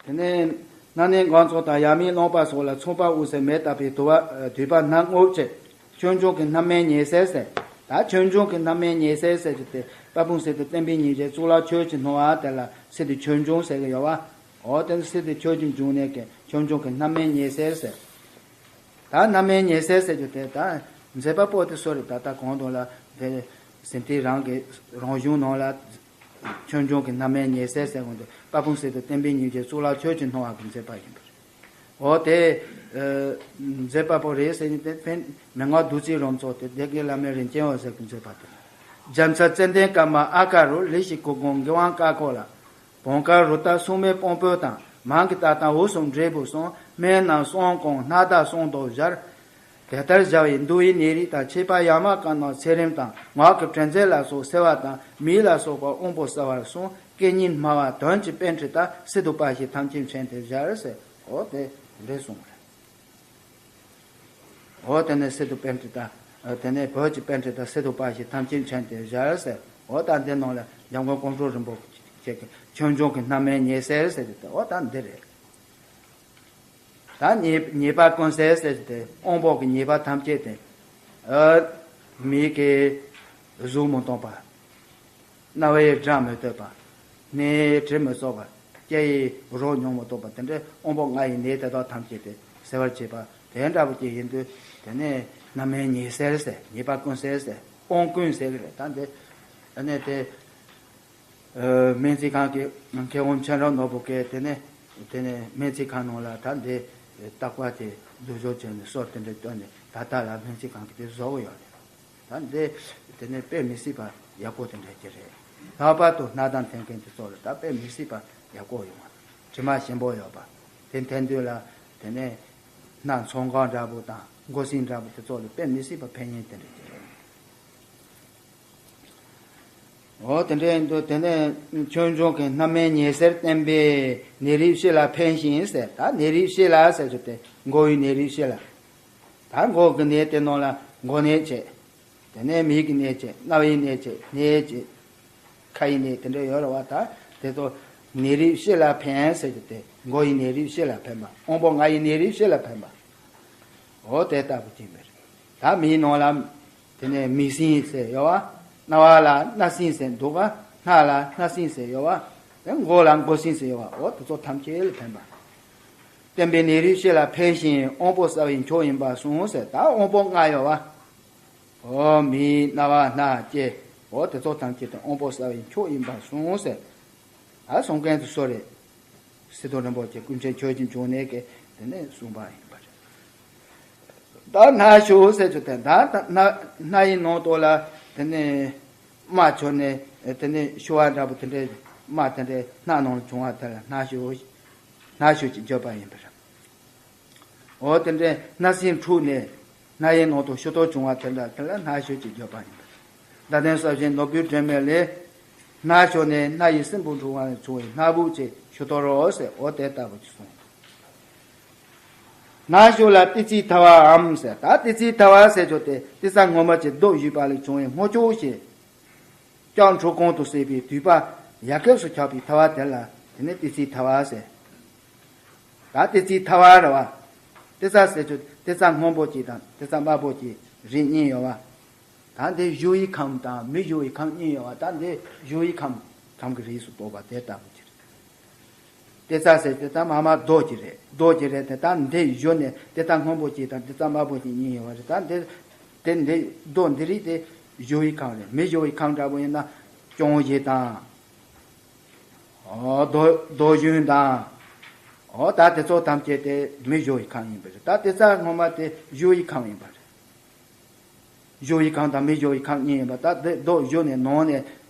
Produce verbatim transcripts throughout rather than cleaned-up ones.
དེ་ནས་སྣ་ནས་འགོ་ཚོགས་དང་ཡ་མའི་རློན་པ་སོགས་ལ་མཚུངས་པ་དབུ་ཟེར་མེ་བཏབ་པའི་དུ་བ་དུད་པ་སྣ་ལྔ་བཅས་ཆོས་འབྱུང་གི་རྣམ་སྨིན་ཉེ་སྲས་ཟེར། ད་ཆོས་འབྱུང་གི་རྣམ་སྨིན་ཉེ་སྲས་ཟེར་གྱི་དེ་དཔལ་སྤུངས་སི་ཏུ་བསྟན་པའི་ཉིན་བྱེད་གཙུག་ལག་ཆོས་ཀྱི་སྣང་བ་དེ་ལ་སི་ཏུ་ཆོས་འབྱུང་ཟེར་གྱི་ཡོད་བ། འོ་དེ་ནི་སི་ཏུ་ཆོས་ཀྱི་འབྱུང་གནས་ཀྱི་ཆོས་འབྱུང་གི་རྣམ་སྨིན་ཉེ་སྲས་ཟེར། ད་རྣམ་སྨིན་ཉེ་སྲས་ཟེར་རྒྱུ་དེ་ད་མཛད་པ་པོ་དེ་སུ་རེད། ད་ལྟ་གོང་དུ་ལ་དེ་ཟིན་ཏེ་རང་གི་རང་གཞུང་ནང་ལ་ཆོས་འབྱུང་གི་རྣམ་སྨིན་ཉེ་སྲས་ཟེར་གོང་དུ་དཔལ་སྤུངས་སི་ཏུ་བསྟན་པའི་ཉིན་བྱེད་གཙུག་ལག་ཆོས་ཀྱི་སྣང་བ་གི་མཛད་པ་ཡིན་པ་རེད། འོ་དེ་མཛད་པ་པོ་རེད་ཟེར་ནས་དེ་ཕན་མན་ངག་བདུད་རྩིའི་རོལ་མཚོ་དེ་སྡེ་དགེ་བླ་མའི་རིན་ཆེན་འོད་ཟེར་གྱི་མཛད་པ་དེ། རྒྱལ་མཚན་ཙན་དན་དཀར་མ་ཨ་ཀ་རུ་ལི་ཤི་གུ་གུང་གི་དབང་བཀའ་བསྐོར་ལ། བོང་དཀར་རུ་སྟག་སྲུང་མའི་དཔོན་པོ་དང་མང་གི་རྟ་དང་འུ་སུམ་འབྲས་བུ་གསུམ་སྨན་རྣམས་གསུམ་གོང་སྣ་དག་གསུམ་དུ་སྦྱར། དེ་ལྟར་སྦྱར་བའི་འདུ་བའི་ནད་རིགས་དང་མཆེད་པ་ཡ་མ་ཀ་ན་ཚེ་རིམས་དང་ངག་གི་དྲི་མཛེས་ལ་སོགས་སེལ་བ་དང་མིག་ལ་སོགས་པ་དབང་པོ་གསལ་བར་གསུངས། སྐད་སྙན་སྨྲ་བ་དོན་གྱི་པཎྜི་ཏ་སི་ཏུ་པ་ཞིག་ཐམས་ཅད་མཁྱེན་ཏེ་སྦྱར་ཟེར། འོ་དེ་འདྲས་གསུངས་པ་རེད། འོ་དེ་ནས་སི་ཏུ་པཎྜི་ཏ། དེ་ནས་བོད་ཀྱི་པཎྜི་ཏ་སི་ཏུ་པ་ཞིག་ཐམས་ཅད་མཁྱེན་ཏེ་སྦྱར་ཟེར། འོ་ད་འདི་ནང་ལ་འཇམ་མགོན་ཀོང་སྤྲུལ་རིན་པོ་ཆེ་གི་ཆོས་འབྱུང་གི་རྣམ་སྨིན་ཉེ་སྲས་ཟེར་གྱི་དེ་འོ་ད་འདི་རེད། ད་ཉེས་ཉེས་པ་ཀུན་སེལ་ཟེར་གྱི་དེ་དབང་པོ་གི་ཉེས་པ་ཐམས་ཅད་དེ། ཨ། མིག་གིས་གཟུགས་མི་མཐོང་བ། རྣ་བས་སྒྲ་མི་ཐོས་པ། སྣས་དྲི་མི་གསོག་པ། ལྕེ་ཡིས་རོ་མྱོང་མི་ཐུབ་པ་དེ་འདྲའི་དབང་པོ་ལྔ་ཡི་ནད་དེ་དག་ཐམས་ཅད་དེ་སེལ་བར་བྱེད་པ་དེ་འདྲ་བོ་ཅིག་ཡིན་དུས་དེ་ནས་རྣམ་སྨིན་ཉེ་སེལ་ཟེར། ཉེས་པ་ཀུན་སེལ་ཟེར། དབང་ཀུན་ཟེར་གི་རེད། ད་འདི་ཨ་ནི་དེ་སྨན་རྩིས་ཁང་གི་མཁས་དབང་མཁྱེན་རབ་ནོར་བུ་གིས་དེ་ནས་དེ་ནས་སྨན་རྩིས་ཁང་ནང་ལ་ད་འདི་བརྟག་པ་དེ་བསྡུ་སྦྱོར་བྱས་ནས་སོར་དེ་འདྲ་བཏོན་ནས་ད་ལྟ་ལ་སྨན་རྩིས་ཁང་གིས་དེ་བཟོ་གི་ཡོད་རེད། ད་འདི་དེ་ནས་དཔེ་མི་སྲིད་པ་ཡག་པོ་དེ་འདྲ་ཅིག་རེད། ལྷག་པར་དུ་སྣ་དང་འཐེན་མཁན་དེ་ཚོ་ལ་ད་དཔེ་མི་སྲིད་པ་ཡག་པོ་ཡོང་བ། དྲི་མ་ཞིམ་པོ་ཡོད་པ། དེ་འཐེན་དུས་ལ་དེ་ནས་སྣ་ཚོང་ཁང་འདྲ་པོ་དང་མགོ་སེར་འདྲ་པོ་དེ་ཚོ་ལ་དཔེ་མི་སྲིད་པ་ཕན་ཡོན་དེ་འདྲ་ཅིག་རེད། འོ་དེ་འདྲ་ཡིན་དུས་དེ་ནས་ཆོས་འབྱུང་གི་རྣམ་སྨིན་ཉེ་སེལ་བསྟན་པས་ནད་རིགས་སྤྱི་ལ་ཕན་ཞིང་ཟེར། ད་ནད་རིགས་སྤྱི་ལ་ཟེར་རྒྱུ་དེ་མགོ་བོའི་ནད་རིགས་སྤྱི་ལ། ད་མགོ་གི་ནད་དེ་ནང་ལ་མགོ་ནད་བྱས། དེ་ནས་མིག་གི་ནད་བྱས། རྣ་བའི་ནད་བྱས། སྣའི་བྱས། ཁའི་ནད་དེ་འདྲ་ཡོད་རེད་བ། ད་དེ་ཚོ་ནད་རིགས་སྤྱི་ལ་ཕན་ཟེར་རྒྱུ་དེ་མགོ་ཡི་ནད་རིགས་སྤྱི་ལ་ཕན་པ། དབང་པོ་ལྔ་ཡི་ནད་རིགས་སྤྱི་ལ་ཕན་པ། འོ་དེ་ལྟ་བུ་ཅིག་མེད་རེད། ད་མིའི་ནང་ལ་དེ་ནས་མིག་སྲིན་ཟེར་ཡོད་བ། རྣ་བ་ལ་སྣ་སྲིན་ཟེར་འདུག་ག་སྣ་ལ་སྣ་སྲིན་ཟེར་ཡོད་བ། དེ་མགོ་ལ་མགོ་སྲིན་ཟེར་ཡོད་བ། འོ་དེ་ཚོ་ཐམས་ཅད་ལ་ཕན་པ། བསྟན་པའི་ནད་རིགས་སྤྱི་ལ་ཕན་ཞིང་དབང་པོ་གསལ་བའི་མཆོག་ཡིན་པར་གསུངས་ཟེར། ད་དབང་པོ་ལྔ་ཡོད་བ། འོ་མིག་རྣ་བ་སྣ་ལྕེ། འོ་དེ་ཚོ་ཐམས་ཅད་དེ་དབང་པོ་གསལ་བའི་མཆོག་ཡིན་པར་གསུངས་ཟེར། ད་གསུང་མཁན་དེ་སུ་རེད། སི་ཏུ་རིན་པོ་ཆེ་ཀུན་མཁྱེན་ཆོས་ཀྱི་འབྱུང་གནས་ཀྱིས་དེ་ནས་གསུངས་པ་ཡིན་པ་རེད། ད་སྣ་ཞུ་ཟེར་རྒྱུ་དེ་ད་སྣ་སྣ་ཡི་ནང་དུ་ལ་དེ་ནས་རྨ་ཆོད་ནས་དེ་ནས་ཞུ་བ་འདྲ་པོ་དེ་འདྲའི་རྨ་དེ་འདྲའི་སྣ་ནང་ལ་བྱུང་བ་དེ་ལ་སྣ་ཞུ། སྣ་ཞུ་ཅེས་བརྗོད་པ་ཡིན་པ་རེད། འོ་དེ་འདྲའི་སྣ་སྲིན་འཁྲུགས་ནས་སྣ་ཡི་ནང་དུ་ཤུ་ཏོག་བྱུང་བ་དེ་འདྲ་དེ་ལ་སྣ་ཞུ་ཅེས་བརྗོད་པ་ཡིན་པ་རེད། ད་ལྟའི་ས་བཞིན་ནོར་བུའི་སྒྲོན་མེ་ལས། སྣ་ཞུ་ནས་སྣ་ཡི་སྲིན་བུ་འཁྲུགས་པ་ལས་བྱུང་བའི་སྣ་བུག་ཅེས་ཞུ་དོ་རོ་ཟེར། འོ་དེ་ལྟ་བུ་ཅིག་གསུངས། སྣ་ཞུ་ལ་ཏི་ཙི་ཐ་བའམ་ཟེར། ད་ཏི་ཙི་ཐ་བ་ཟེར་རྒྱུ་དེ་ཏི་ཙ་སྔོན་མ་ཅིག་རྡོ་གཞུས་པ་ལས་བྱུང་བའི་སྔོ་ཅོག་ཅིག་ལྕགས་འཁྲུ་གང་དུ་བསྲེས་པའི་དུད་པ་ཡ་གེབ་སུ་ཁྱབ་པའི་ཐ་བ་དེ་ལ་དེ་ནི་ཏི་ཙི་ཐ་བ་ཟེར། ད་ཏི་ཙི་ཐ་བ་རེད་བ། ཏི་ཙ་ཟེར་རྒྱུ་ཏི་ཙ་སྔོན་པོ་གཅིག་དང་ཏི་ཙ་དམར་པོ་གཅིག་རིགས་གཉིས་ཡོད་བ། ད་འདི་བཞུ་ཡི་ཁམས་དང་མི་བཞུ་ཡི་ཁམས་གཉིས་ཡོད་བ། ད་འདི་བཞུ་ཡི་ཁམས་ཁམས་ཀྱི་རིགས་སུ་གཏོགས་པ་དེ་ལྟ་བུ་ཅིག་རེད། ཏི་ཙ་ཟེར་ཏི་ཙ་མ་མ་རྡོ་གཅིག་རེད། རྡོ་གཅིག་རེད་དེ་ད་འདི་བཞུ་ནས་ཏི་ཙ་སྔོན་པོ་གཅིག་དང་ཏི་ཙ་དམར་པོ་གཅིག་གཉིས་ཡོད་བ་རེད། ད་འདི་དེ་འདི་རྡོ་འདི་རིགས་དེ་བཞུ་ཡི་ཁམས་རེད། མི་བཞུ་ཡི་ཁམས་འདྲ་པོ་ཡིན་ན་གཅོང་ཞིག་དང་། ཨོ། རྡོ་རྡོ་ཞུན་དང་། ཨོ་ད་དེ་ཚོ་ཐམས་ཅད་དེ་མི་བཞུ་ཡི་ཁམས་ཡིན་པ་རེད། ད་ཏི་ཙ་སྔོན་མ་དེ་བཞུ་ཡི་ཁམས་ཡིན་པ་རེད། བཞུ་ཡི་ཁམས་དང་མི་བཞུ་ཡི་ཁམས་གཉིས་ཡིན་པ། ད་དེ་རྡོ་བཞུ་ནས་ནང་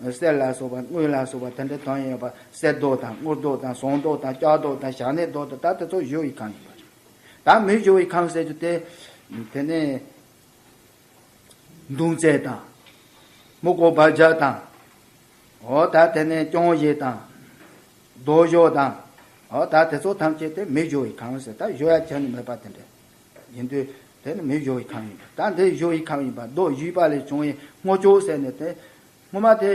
ནས་གསེར་ལ་སོགས་པ་དངུལ་ལ་སོགས་པ་དེ་འདྲ་ཐོན་ཡོད་པ། གསེར་རྡོ་དང་དངུལ་རྡོ་དང་ཟངས་རྡོ་དང་ལྕགས་རྡོ་དང་བྱང་ནས་རྡོ་དང་ད་དེ་ཚོ་བཞུ་ཡི་ཁམས་ཡིན་པ་རེད། ད་མི་བཞུ་ཡི་ཁམས་ཟེར་རྒྱུ་དེ་དེ་ནས། མདུང་རྩེ་དང་། མི་མགོ་སྦར་རྒྱག་དང་། འོ་ད་དེ་ནས་གཅོང་ཞིག་དང་། རྡོ་བཞུ་དང་། འོ་ད་དེ་ཚོ་ཐམས་ཅད་དེ་མི་བཞུ་ཡི་ཁམས་ཟེར། ད་བཞུ་ཡ་ཁྱོན་ནས་མེད་པ་དེ་འདྲ། ཡིན་དུས་དེ་ནི་མི་བཞུ་ཡི་ཁམས་ཡིན་པ། ད་འདི་བཞུ་ཡི་ཁམས་ཡིན་པ། རྡོ་བཞུས་པ་ལས་བྱུང་བའི་སྔོ་ཅོག་ཟེར་ནས་དེ། སྔོན་མ་དེ།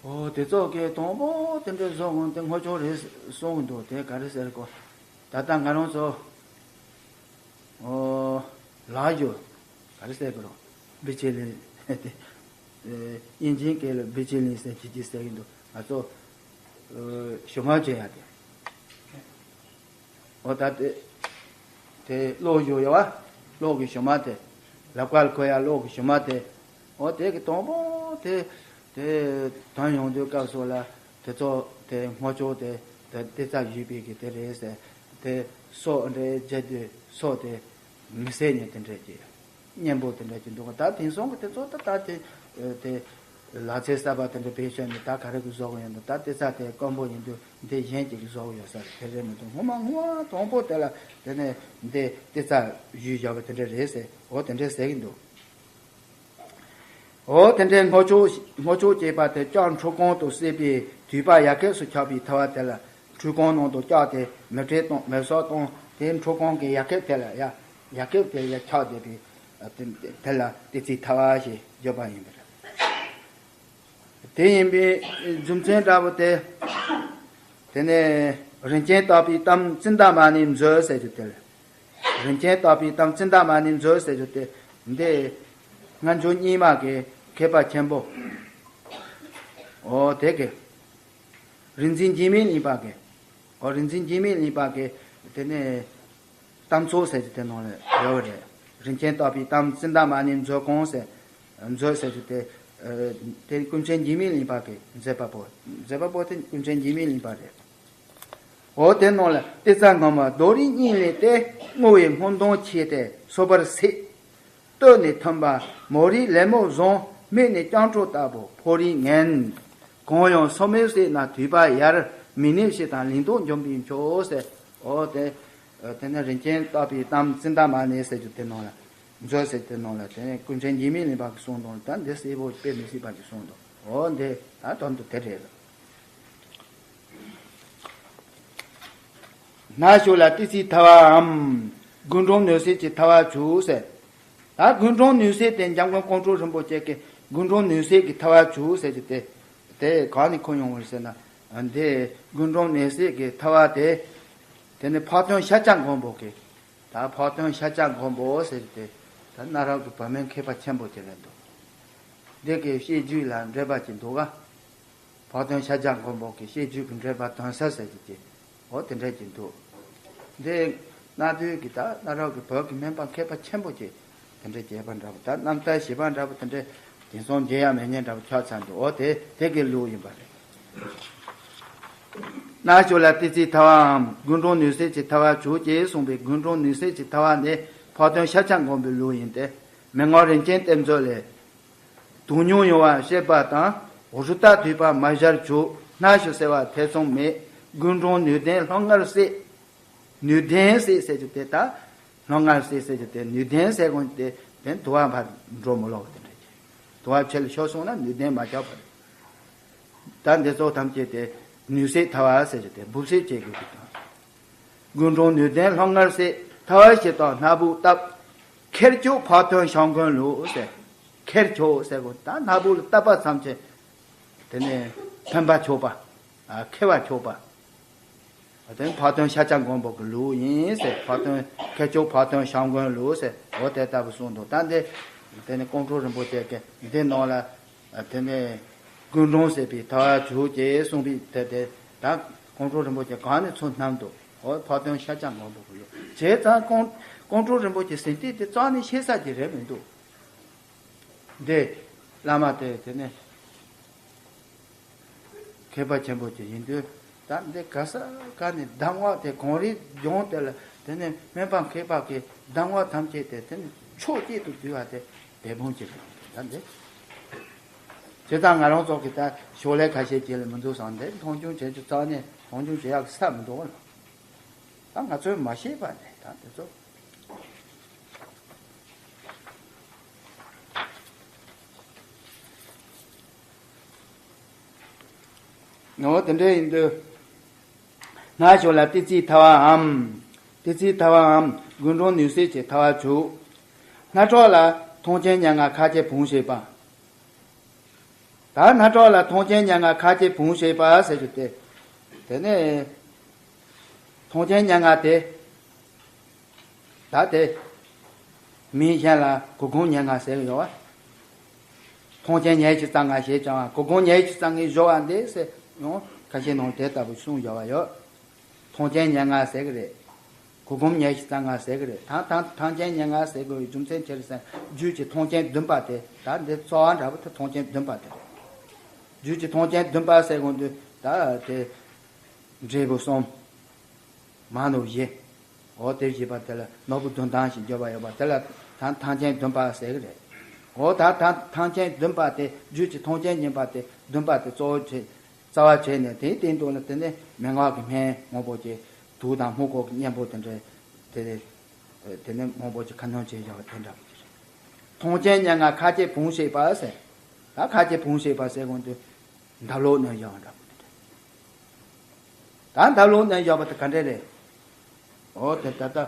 ཨོ་དེ་ཚོ་གི་དང་པོ་དེ་འདྲའི་བཟོ་འོང་དེ་སྔོ་ཆོག་རེད་གསུང་གི་འདུག་དེ་ག་རེ་ཟེར་གོ། ད་ལྟ་ང་རང་ཚོ་ཨོ་ལག་བཞུ་ག་རེ་ཟེར་གི་རོ། བི་ཅི་ལིན་དེ་དབྱིན་ཇིའི་སྐད་ལ་བི་ཅི་ལིན་ཟེར་གྱི་ཅི་ཟེར་གི་འདུག་ང་ཚོ་ཨོ་ཞུ་མ་བྱེད་ཡ་དེ། འོ་ད་དེ་དེ་གློག་བཞུ་ཡོད་བ། གློག་གི་ཞུ་མ་དེ། ལབ་ཀ་ལ་གོ་ཡ་གློག་གི་ཞུ་མ་དེ། འོ་དེ་གི་དང་པོ་དེ་དེ་དོན་ཡོང་དུས་སྐབས་སུ་ལ་དེ་ཚོ་དེ་སྔོ་ཆོག་དེ་དེ་ཏི་ཙ་བཞུས་པའི་གི་དེ་རེད་ཟེར། དེ་སོ་འདྲའི་རྒྱ་དུས་སོ་དེ་མི་སེར་ཉིད་དེ་འདྲས་ཀྱི་གཉེན་པོ་དེ་འདྲ་ཅིག་འདུག་ད་དེང་སང་གི་དེ་ཚོ་ད་ད་དེ་དེ་ལག་རྩལ་གསར་པ་དེ་འདྲ་བེད་སྤྱད་ནས་ད་ག་རེ་གི་བཟོ་གི་ཡོད་འདུག་ད་ཏི་ཙ་དེ་དཀོན་པོ་ཡིན་དུས་འདི་གཞན་གྱིས་གི་བཟོ་གི་ཡོད་ས་རེད། དེ་རེད་མི་འདུག་སྔོན་མ་སྔོན་མ་དང་པོ་དེ་ལ་དེ་ནས་འདི་ཏི་ཙ་བཞུས་བཞག་པ་དེ་འདྲ་རེད་ཟེར། འོ་དེ་འདྲ་ཟེར་གི་འདུག་འོ་དེ་འདྲའི་སྔོ་ཆོག་སྔོ་ཆོག་ཅེས་པ་དེ་ལྕགས་འཁྲུ་ཁང་དུ་བསྲེས་པའི་དུད་པ་ཡ་གེབ་སུ་ཆགས་པའི་ཐལ་བ་དེ་ལ་འཁྲུ་ཁང་ནང་དུ་བཅག་སྟེ་མེ་སྲེག་དང་མེ་སྲེག་དང་དེ་འཁྲུ་ཁང་གི་ཡ་གེབ་དེ་ལ་ཡ་ཡ་གེབ་དེ་ཡ་ཆགས་བསྡད་པའི་དེ་དེ་ལ་ཏི་ཙའི་ཐལ་བ་ཞེས་བརྗོད་པ་ཡིན་པ་རེད། དེ་ཡིན་པའི་རྒྱུ་མཚན་འདྲ་བོ་དེ། དེ་ནས་རིན་ཆེན་བཏབ་པའི་གཏམ་ཙིནྟ་མ་ཎི་མཛོད་ཟེར་རྒྱུ་དེ་ལ། རིན་ཆེན་བཏབ་པའི་གཏམ་ཙིནྟ་མ་ཎི་མཛོད་ཟེར་རྒྱུ་དེ་འདི་སྔ་འགྱུར་རྙིང་མ་གི་མཁས་པ་ཆེན་པོ། ཨོ་དེ་གི་རིག་འཛིན་འཇིགས་མེད་གླིང་པ་གི། ཨོ་རིག་འཛིན་འཇིགས་མེད་གླིང་པ་གི་དེ་ནས་གཏམ་ཚོགས་ཟེར་རྒྱུ་དེ་ནང་ལ་ཡོད་རེད། རིན་ཆེན་བཏབ་པའི་གཏམ་ཙིནྟ་མ་ཎི་མཛོད་ཁང་ཟེར། མཛོད་ཟེར་རྒྱུ་དེ། ཨ་དེ་ཀུན་མཁྱེན་འཇིགས་མེད་གླིང་པ་གི་མཛད་པ་པོ། མཛད་པ་པོ་དེ་ཀུན་མཁྱེན་འཇིགས་མེད་གླིང་པ་རེད། འོ་དེ་ནང་ལ་ཏི་ཙ་སྔ་མ་རྡོ་རིགས་རྙིང་ལས་ཏེ། བསྔོ་བའི་སྔོ་ལྡུམ་ཆེ་སྟེ་སོ་པར་སྲེག་བསྟོད་ནས་ཐོན་པ་མོ་རིའི་ལད་མོ་བཟང་། སྨད་ནས་སྤྱང་གྲུང་ལྟ་བུ་ཕོ་རིགས་ངན། གང་ཡང་སོ་མེར་བསྲེགས་ན་དུད་པ་ཡལ། མི་ནད་ཕྱི་དང་ལིང་ཏོག་འཇོམས་པའི་མཆོག་ཟེར། འོ་དེ། དེ་ནས་རིན་ཆེན་བཏབ་པའི་གཏམ་ཙིནྟ་མ་ཎི་ཟེར་རྒྱུ་དེ་ནང་ལ། མཛོད་ཟེར་དེ་ནང་ལ་དེ་ནས་ཀུན་མཁྱེན་འཇིགས་མེད་གླིང་པ་གི་གསུང་དང་ད་འདི་གསལ་པོ་དཔེ་མི་སྲིད་པ་ཅིག་གསུང་འདུག་འོ་འདི་ད་དོན་དུ་དེ་རེད་ལ། ནག་ཕྱོགས་ལ་ཏི་ཙིའི་ཐལ་བའམ་རྒུན་འབྲུམ་ནུས་སྲེག་གི་ཐལ་བ་བྱུགས་ཟེར། ད་རྒུན་འབྲུམ་ནུས་སྲེག་དེ་འཇམ་མགོན་ཀོང་སྤྲུལ་རིན་པོ་ཆེ་གིས་རྒུན་འབྲུམ་ནུས་སྲེག་གི་ཐལ་བ་བྱུགས་ཟེར་གྱི་དེ། དེ་གང་ནས་ཁུར་ཡོང་བ་ཟེར་ན། འདི་རྒུན་འབྲུམ་ནུས་སྲེག་གི་ཐལ་བ་དེ། དེ་ནི་འཕགས་སྟོན་ཤཱཀྱ་མགོན་པོ་གིས། ད་འཕགས་སྟོན་ཤཱཀྱ་མགོན་པོ་ཟེར་གྱི་དེ། ད་གནའ་རབས་ཀྱི་བོད་མི་མཁས་པ་ཆེན་པོ་ཅིག་རེད་འདུག་འདི་གི་བཤད་རྒྱུད་ལ་འགྲེལ་པ་ཅིག་འདུག་ག་འཕགས་སྟོན་ཤཱཀྱ་མགོན་པོ་གི་བཤད་རྒྱུད་ཀྱི་འགྲེལ་པ་དོན་གསལ་ཟེར་གྱི་ཅིག་འོ་དེ་འདྲ་ཅིག་འདུག་འདི་གནའ་དུས་ཀྱི་ད་གནའ་རབས་ཀྱི་བོད་ཀྱི་སྨན་པ་མཁས་པ་ཆེན་པོ་ཅིག་དེ་འདྲ་བྱས་པ་འདྲ་པོ། ད་རྣམ་ཐར་ཞེས་པ་འདྲ་པོ་དེ་འདྲ་དེང་སང་མཇལ་ཡ་མེད་མཁན་འདྲ་པོ་ཆགས་ཚར་འདུག་འོ་དེ་དེ་གི་ལུགས་ཡིན་པ་རེད། ནག་ཕྱོགས་ལ་ཏི་ཙིའི་ཐལ་བའམ་རྒུན་འབྲུམ་ནུས་སྲེག་གི་ཐལ་བ་བྱུགས་ཅེས་གསུངས་པའི་རྒུན་འབྲུམ་ནུས་སྲེག་གི་ཐལ་བ་ནི་འཕགས་སྟོན་ཤཱཀྱ་མགོན་པོའི་ལུགས་ཡིན་ཏེ། མན་ངག་རིན་ཆེན་གཏེར་མཛོད་ལས། དུག་མྱོང་ཡོང་བ་བཤད་པ་དང་། རུ་རྟ་དུད་པ་མ་ཞར་བྱུག་སྣ་ཞུ་སེར་བ་ཐེ་ཚོམ་མེད། རྒུན་འབྲུམ་ནུས་ལྡན་ལྷང་ངེར་བསྲེག་ནུས་ལྡན་བསྲེག་ཟེར་རྒྱུ་དེ་ད། ལྷང་ངེར་བསྲེག་ཟེར་རྒྱུ་དེ་ནུས་ལྡན་ཟེར་དགོས་དེ་དེ་དུ་བ་ཕར་འགྲོ་མི་ལོག་པ་དེ་འདྲ་ཅིག་དུ་བ་ཕྱི་ལ་ཤོར་སོང་ན་ནུས་ལྡན་མ་ཆགས་པ་རེད། ད་འདི་ཚོ་ཐམས་ཅད་དེ་ནུས་སྲེག་ཐལ་བ་ཟེར་རྒྱུ་དེ་འབུབ་སྲེག་བྱེད་དགོས་ཀྱི་དང་། རྒུན་འབྲུམ་ནུས་ལྡན་ལྷང་ངེར་བསྲེག་ཐལ་བ་ཞིག་དང་སྣ་བུག་བཏབ། ཁེར་ཕྱོགས་འཕགས་སྟོན་ཞང་མགོན་ལུགས་ཟེར། ཁེར་ཕྱོགས་ཟེར་གོ་ད་སྣ་བུག་ལ་བཏབ་པ་ཙམ་གྱིས། དེ་ནས་ཕན་པ་ཆོག་པ། ཨ་ཁེ་བ་ཆོག་པ། དེ་ནས་འཕགས་སྟོན་ཤཱཀྱ་མགོན་པོ་གི་ལུགས་ཡིན་ཟེར། འཕགས་སྟོན་ཁེར་ཕྱོགས་འཕགས་སྟོན་ཞང་མགོན་ལུགས་ཟེར། འོ་དེ་ལྟ་བུ་གསུངས་འདུག་ད་འདི། དེ་ནས་ཀོང་སྤྲུལ་རིན་པོ་ཆེ་གིས་འདི་ནང་ལ། དེ་ནས་རྒུན་འབྲུམ་ཟེར་བའི་ཐལ་བ་བྱུགས་ཅེས་གསུངས་པའི་དེ་དེ་ད་ཀོང་སྤྲུལ་རིན་པོ་ཆེ་གང་ནས་ཚུར་བསྣམས་འདུག་འོ་འཕགས་སྟོན་ཤཱཀྱ་མགོན་པོ་གི་ལུགས་བྱས་ཙང་ཀོང་ཀོང་སྤྲུལ་རིན་པོ་ཆེ་ཟིན་ཏིག་དེ་རྩ་ནས་ཤེས་ས་ཅིག་རེད་མི་འདུག་འདི་བླ་མ་དེ་དེ་ནས་མཁས་པ་ཆེན་པོ་ཅིག་ཡིན་དུས་ད་འདི་ག་ས་ག་ནས་གདམས་ངག་དེ་གངས་རིའི་ལྗོངས་དེ་ལ་དེ་ནས་སྨན་པ་མཁས་པ་གི་གདམས་ངག་ཐམས་ཅད་དེ་དེ་ནས་ཕྱོགས་གཅིག་ཏུ་བསྡུས་པ་དེ་དེ་འབུམ་གཅིག་རེད་ད་འདི། བྱས་ཙང་ང་རང་ཚོ་གི་ད་ཞོར་ལས་ཁ་ཤས་ཀྱི་ལ་མི་འདུག་བསམ་སྟེ་མཐོང་ཆུང་བྱེད་རྒྱུ་རྩ་ནས་མཐོང་ཆུང་བྱེད་ཡག་གི་ས་མི་འདུག་ལ། ད་ང་ཚོས་མ་ཤེས་པ་ནས་ད་དེ་ཚོ། ངོ་བོ་དེ་འདྲ་ཡིན་དུས། སྣ་ཞོ་ལ་ཏི་ཙིའི་ཐལ་བའམ། ཏི་ཙིའི་ཐལ་བའམ་རྒུན་འབྲུམ་ནུས་སྲེག་གི་ཐལ་བ་བྱུག་སྣ་ཁྲག་ལ་ཐང་ཆེན་ཉེར་ལྔ་ཁ་ཆེ་བུང་ཞེས་པ། ད་སྣ་ཁྲག་ལ་མཐོང་ཆེན་མྱ་ངན་ཁ་སྐྱེ་བུང་ཞེས་པ་ཟེར་རྒྱུ་དེ། དེ་ནས་མཐོང་ཆེན་མྱ་ངན་དེ། ད་དེ་མི་གཞན་ལ་གུར་གུམ་མྱ་ངན་ཟེར་གི་ཡོད་བ། མཐོང་ཆེན་ཉེར་གཅིག་རྩ་ལྔ་ཞེས་ཀྱང་གུར་གུམ་ཉེར་གཅིག་རྩ་ལྔའི་སྦྱོར་བ་འདི་ཟེར་ཡང་ཁ་ཤས་ནང་དེ་ལྟ་བུ་གསུངས་ཡོད་བ་ཡོད། མཐོང་ཆེན་མྱ་ངན་ཟེར་གི་རེད། གུར་གུམ་ཉེར་གཅིག་རྩ་ལྔ་ཟེར་གི་རེད། ད་ད་མཐོང་ཆེན་མྱ་ངན་ཟེར་དགོས་པའི་རྒྱུ་མཚན་ཅི་རེད་ཟེར་ན། རྒྱུད་ཀྱི་མཐོང་ཆེན་བདུན་པ་དེ། ད་འདི་རྩ་བ་འདྲ་པོ་དེ་མཐོང་ཆེན་བདུན་པ་དེ་རེད། རྒྱུད་ཀྱི་མཐོང་ཆེན་བདུན་པ་ཟེར་དགོས་དུས་ད་དེ། འབྲས་བུ་གསུམ། མ་ནོར་བཞི། འོ་དེ་བཞི་པ་དེ་ལ་ནོར་བུ་བདུན་ལྡན་ཞེས་བརྗོད་པ་ཡོད་པ་དེ་ལ་ད་མཐོང་ཆེན་བདུན་པ་ཟེར་གི་རེད། འོ་ད་ད་མཐོང་ཆེན་བདུན་པ་དེ། རྒྱུད་ཀྱི་མཐོང་ཆེན་གཉིས་པ་དེ་བདུན་པ་དེ་གཙོ་བོ་བྱས། རྩ་བ་བྱས་ནས་དེའི་སྟེང་དུ་ལ་དེ་ནས་མན་ངག་གི་སྨན་མང་པོ་ཅིག་དུག་དང་སྨུག་སྒོ་གི་གཉེན་པོ་དེ་འདྲ། དེ་དེ་ནས་མང་པོ་ཅིག་ཁ་སྣོན་བྱས་བཞག་པ་དེ་འདྲ་གི་རེད། མཐོང་ཆེན་མྱ་ངན་ཁ་སྐྱེ་བུང་ཞེས་པ་ཟེར། ད་ཁ་སྐྱེ་བུང་ཞེས་པ་ཟེར་གོང་དུ། འདབ་ལོགས་ནས་བཞག་པ་འདྲ་པོ་དེ་འདྲ། ད་འདབ་ལོགས་ནས་བཞག་པ་དེ་ག་འདྲ་རེད། འོ་དེ་ད་ལྟ་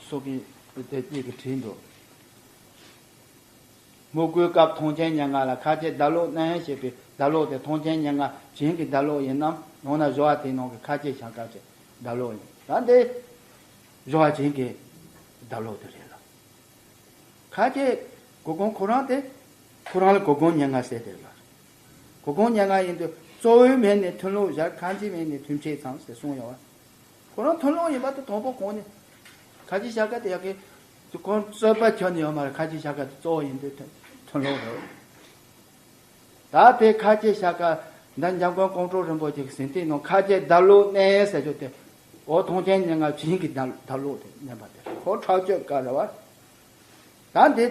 སོ་པའི་དེ་གཉིས་ཀྱི་བྲིས་འདུག་སྨུག་པོའི་སྐབས་མཐོང་ཆེན་མྱ་ངན་ལ་ཁ་སྐྱེ་འདབ་ལོགས་ནས་ཞེས་པའི་འདབ་ལོགས་དེ་མཐོང་ཆེན་མྱ་ངན་བྱིངས་ཀྱི་འདབ་ལོགས་ཡིན་ནམ། ཡང་ན་སྦྱོར་བ་དེའི་ནང་གི་ཁ་སྐྱེ་བྱ་དཀའ་བྱས་འདབ་ལོགས་ཡིན། ད་འདི་སྦྱོར་བ་བྱིངས་ཀྱི་འདབ་ལོགས་དེ་རེད་ལ། ཁ་སྐྱེ་གུར་གུམ་ཁོ་རང་དེ། ཁོ་རང་ལ་གུར་གུམ་མྱ་ངན་ཟེར་དེ་ལ། གུར་གུམ་མྱ་ངན་ཡིན་དུས་གཙོ་བོའི་མིང་ནི་མཐུན་ལོག་སྦྱར། ཁ་འབྱེད་མིང་ནི་མཐུན་ཕྱེད་ཙམ་ཟེར་གསུངས་ཡོད་བ། ཁོ་རང་མཐུན་ལོག་ཡིན་པ་དེ་དང་པོ་གོང་ནས། ཁ་སྐྱེ་བྱ་དཀའ་དེ་ཡག་གི་དེ་ཁོང་རྩོད་པ་ཁྱོན་ནས་ཡོད་མ་རེད། ཁ་སྐྱེ་བྱ་དཀའ་དེ་གཙོ་བོ་ཡིན་དུས་མཐུན་མཐུན་ལོག་རེད། ད་དེ་ཁ་སྐྱེ་བྱ་དཀའ་འདི་འཇམ་མགོན་ཀོང་སྤྲུལ་རིན་པོ་ཆེ་གི་ཟིན་ཐོའི་ནང་ཁ་སྐྱེ་འདབ་ལོགས་ནས་ཟེར་རྒྱུ་དེ། འོ་མཐོང་ཆེན་མྱ་ངན་བྱིངས་ཀྱི་འདབ་འདབ་ལོགས་དེ་མནན་པ་དེ་ཁོ་ཁྲག་སྐྱོད་དཀའ་རེད་བ། ད་འདི་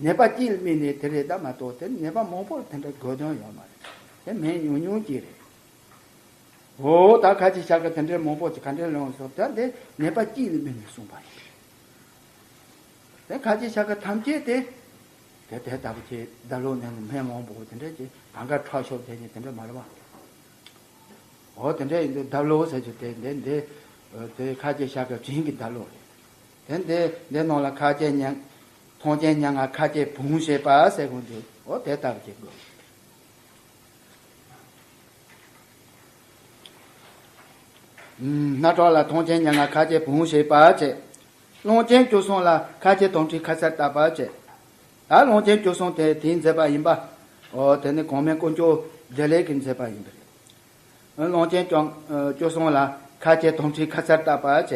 ནད་པ་གཅིག་ལ་དམིགས་ནས་དེ་རེད། ད་མ་གཏོགས་དེ་ནད་པ་མང་པོར་དེ་འདྲ་དགོས་དོན་ཡོད་མ་རེད། དེ་མིང་ཉུང་ཉུང་གཅིག་རེད། འོ་ད་ཁ་སྐྱེ་བྱ་དཀའ་དེ་འདྲའི་མང་པོ་ཅིག་ག་འདྲ་ལོངས་སོང་། ད་འདི་ནད་པ་གཅིག་ལ་དམིགས་ནས་གསུངས་པ་ཡིན། དེ་ཁ་སྐྱེ་བྱ་དཀའ་ཐམས་ཅད་དེ། དེ་དེ་ལྟ་བུ་ཅིག་འདབ་ལོགས་ནས་སྨན་མང་པོ་དེ་འདྲ་ཅིག་གང་ག་ཁྲག་ཤོར་དེ་ཅིག་དེ་འདྲ་མ་རེད་བ། འོ་དེ་འདྲ་ཡིན་དུས་འདབ་ལོགས་ཟེར་རྒྱུ་དེ་འདི་འདི། དེ་ཁ་སྐྱེ་བྱ་དཀའ་བྱིངས་ཀྱི་འདབ་ལོགས་རེད། དེ་འདི་འདི་ནང་ལ་ཁ་སྐྱེ་མྱ། མཐོང་ཆེན་མྱ་ངན་ཁ་སྐྱེ་བུང་ཞེས་པ་ཟེར་གོང་དུ། འོ་དེ་ལྟ་བུ་ཅིག་དགོས། སྣ་ཁྲག་ལ་མཐོང་ཆེན་མྱ་ངན་ཁ་སྐྱེ་བུང་ཞེས་པ་བྱས། ཀློང་ཆེན་བཅུ་གསུམ་ལ་ཁ་སྐྱེ་དོམ་མཁྲིས་ཁ་ཚར་བཏབ་པ་བྱས། ད་ཀློང་ཆེན་བཅུ་གསུམ་དེ་དེས་མཛད་པ་ཡིན་པ། འོ་དེ་ནི་གོང་མའི་དཀོན་མཆོག་བདེ་ལེགས་ཀྱིས་མཛད་པ་ཡིན་པ་རེད། ཀློང་ཆེན་བཅུ་བཅུ་གསུམ་ལ་ཁ་སྐྱེ་དོམ་མཁྲིས་ཁ་ཚར་བཏབ་པ་བྱས།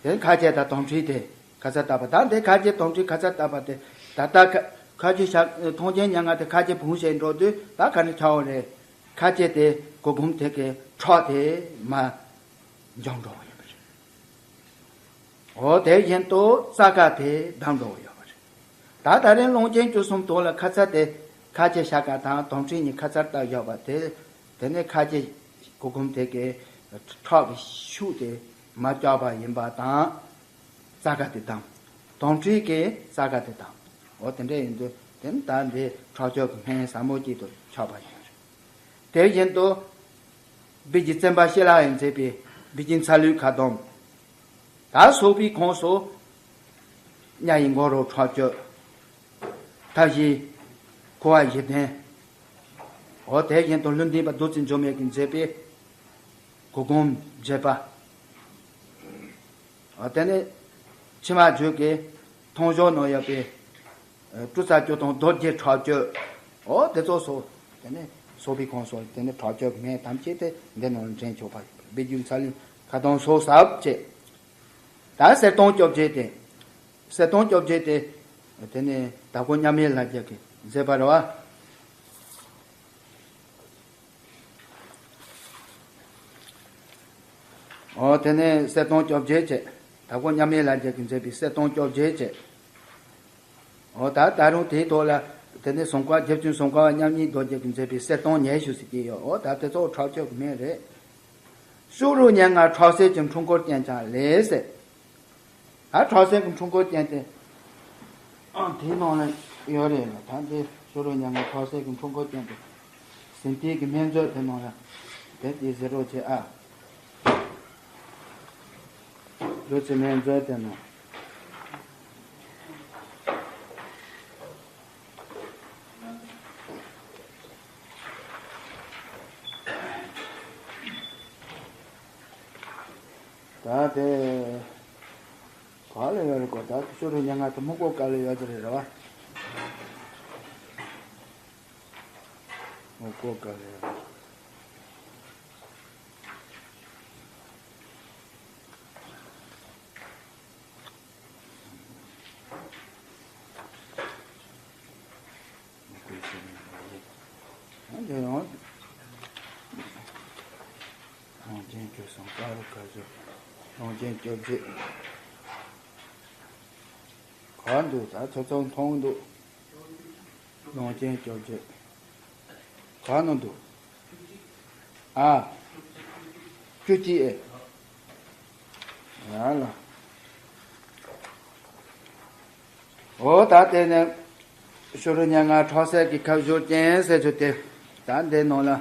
དེ་ཁ་སྐྱེ་དང་དོམ་མཁྲིས་དེ་ཁ་ཚར་བཏབ་པ། ད་འདི་ཁ་སྐྱེ་དོམ་མཁྲིས་ཁ་ཚར་བཏབ་པ་དེ་ད་ལྟ་ཁ་ཁ་སྐྱེ་བྱ་མཐོང་ཆེན་མྱ་ངན་དེ་ཁ་སྐྱེ་བུང་ཞེས་འགྲོ་དུས་ད་ག་ནས་ཆགས་པ་རེད། ཁ་སྐྱེ་དེ་གུར་གུམ་དེ་གི་ཁྲག་དེ་མར་འབྱུང་འགྲོ་བ་ཡིན་པ་རེད། འོ་དེ་བཞིན་དུ་རྩ་དཀར་དེ་བསྡམས་འགྲོ་བ་ཡོད་པ་རེད། ད་ད་རིང་ཀློང་ཆེན་བཅུ་གསུམ་དོན་ལ་ཁ་ཚར་དེ་ཁ་སྐྱེ་བྱ་དཀའ་དང་དོམ་མཁྲིས་གཉིས་ཁ་ཚར་བཏབ་ཡོད་པ་དེ། དེ་ནས་ཁ་སྐྱེ་གུར་གུམ་དེ་གི་ཁྲག་གི་ཤུགས་དེ་མར་བཀྱགས་པ་ཡིན་པ་དང་། རྩ་དཀར་དེ་བསྡམས། དོམ་མཁྲིས་ཀྱིས་རྩ་དཀར་དེ་བསྡམས། འོ་དེ་འདྲ་ཡིན་དུས་དེ་ནི་ད་འདི་ཁྲག་སྐྱོད་ཀྱི་སྨན་ཟབ་མོ་གཅིག་ཏུ་ཆགས་པ་ཡིན། དེ་བཞིན་དུ་སྦས་རྒྱུད་བཙན་པ་ཤེས་རབ་ཡིས་མཛད་པའི་སྦས་རྒྱུད་ཚ་ལུས་ཁ་སྡོམ། ད་སོགས་པའི་ཁོངས་སུ་གཉའ་ཡི་མགོ་རོ་ཁྲག་སྐྱོད། མཐའ་བཞིའི་ཁུ་བ་བཞི་ལྡན། འོ་དེ་བཞིན་དུ་ལུས་ལྡན་པ་བདུད་རྩི་འཇོམས་མེད་ཀྱིས་མཛད་པའི་གུར་གུམ་བརྒྱད་པ། འོ་དེ་ནས་ཕྱི་མ་རྒྱུད་ཀྱི་མཐོང་ཞོར་ན་ཡོད་པའི་སྤྲུལ་རྩ་བཅུ་སྟོང་རྡོ་རྗེ་ཁྲག་སྐྱོད། འོ་དེ་ཚོ་སོགས་དེ་ནས་སོགས་པའི་ཁོངས་སུ་དེ་ནས་ཁྲག་སྐྱོད་ཀྱི་སྨན་ཐམས་ཅད་དེ་འདི་ནང་ལ་འདྲེན་ཆོག་པ་ཡིན། སྦས་རྒྱུད་ཚ་ལུས་ཁ་སྡོམ་སོགས་ཟབ་བྱས། ད་གསེར་སྟོང་བཅོ་བརྒྱད་དེ། གསེར་སྟོང་བཅོ་བརྒྱད་དེ། དེ་ནས་དྭགས་པོ་མཉམ་མེད་ལྷ་རྒྱལ་གྱིས་མཛད་པ་རེད་བ། འོ་དེ་ནས་གསེར་སྟོང་བཅོ་བརྒྱད་བྱས། དྭགས་པོ་མཉམ་མེད་ལྷ་རྒྱལ་གྱིས་མཛད་པའི་གསེར་སྟོང་བཅོ་བརྒྱད་བྱས། འོ་ད་ད་རུང་དེའི་ཐོག་ལ་དེ་ནས་སྲུང་སྐར་རྒྱབ་ཆེན་སྲུང་སྐར་བ་མཉམ་ཉིད་རྡོ་རྗེ་གིས་མཛད་པའི་གསེར་སྟོང་ཉི་ཤུ་ཟེར་གྱི་ཡོད། འོ་ད་དེ་ཚོ་ཁྲག་སྐྱོད་ཀྱི་སྨན་རེད། གཤོག་རུ་མྱ་ངན་ཁྲག་སེར་གྱི་འཁྲུལ་འཁོར་ཅན་ཀྱང་ལེགས་ཟེར། ད་ཁྲག་སེར་གྱི་འཁྲུལ་འཁོར་ཅན་དེ། ཨ་དེའི་ནང་ལ་ཡོད་རེད་ལ། ད་འདི་གཤོག་རུ་མྱ་ངན་ཁྲག་སེར་གྱི་འཁྲུལ་འཁོར་ཅན་དེ། ཟིན་ཐོའི་གི་སྨན་མཛོད་དེ་ནང་ལ། དེ་དེ་ཟེར་རོགས་བྱེད་ཨ། བདུད་རྩི་སྨན་མཛོད་དེ་ནང་། ད་དེ་ག་ལ་ཡོད་རེད་གོ། ད་ཤོ་རུ་ཉང་ང་དེ་སྨུག་པོ་དཀར་ལ་ཡོད་དེ་རེད་ར་བ། སྨུག་པོ་དཀར་ལ་ཡོད་རེད། ཨ་འདི་ཡང་། གྲངས་ཅན་བཅུ་གསུམ་ཀ་རུ་ཁ་བཞུགས། གྲངས་ཅན་བཅོ་བརྒྱད། ག་འདུག་ད་ཚོ་ཚོ་མཐོང་འདུག་གྲངས་ཅན་བཅོ་བརྒྱད། ག་ནང་འདུག་ཨ། བཅུ་གཅིག་ཨེ། ཡ་ལ། འོ་ད་དེ་ནས་ཤོ་རུ་ཉང་ང་འཕྲོག་བསད་ཀྱི་ཁ་བཞུགས་ཅན་ཟེར་རྒྱུ་དེ། ད་འདི་ནང་ལ།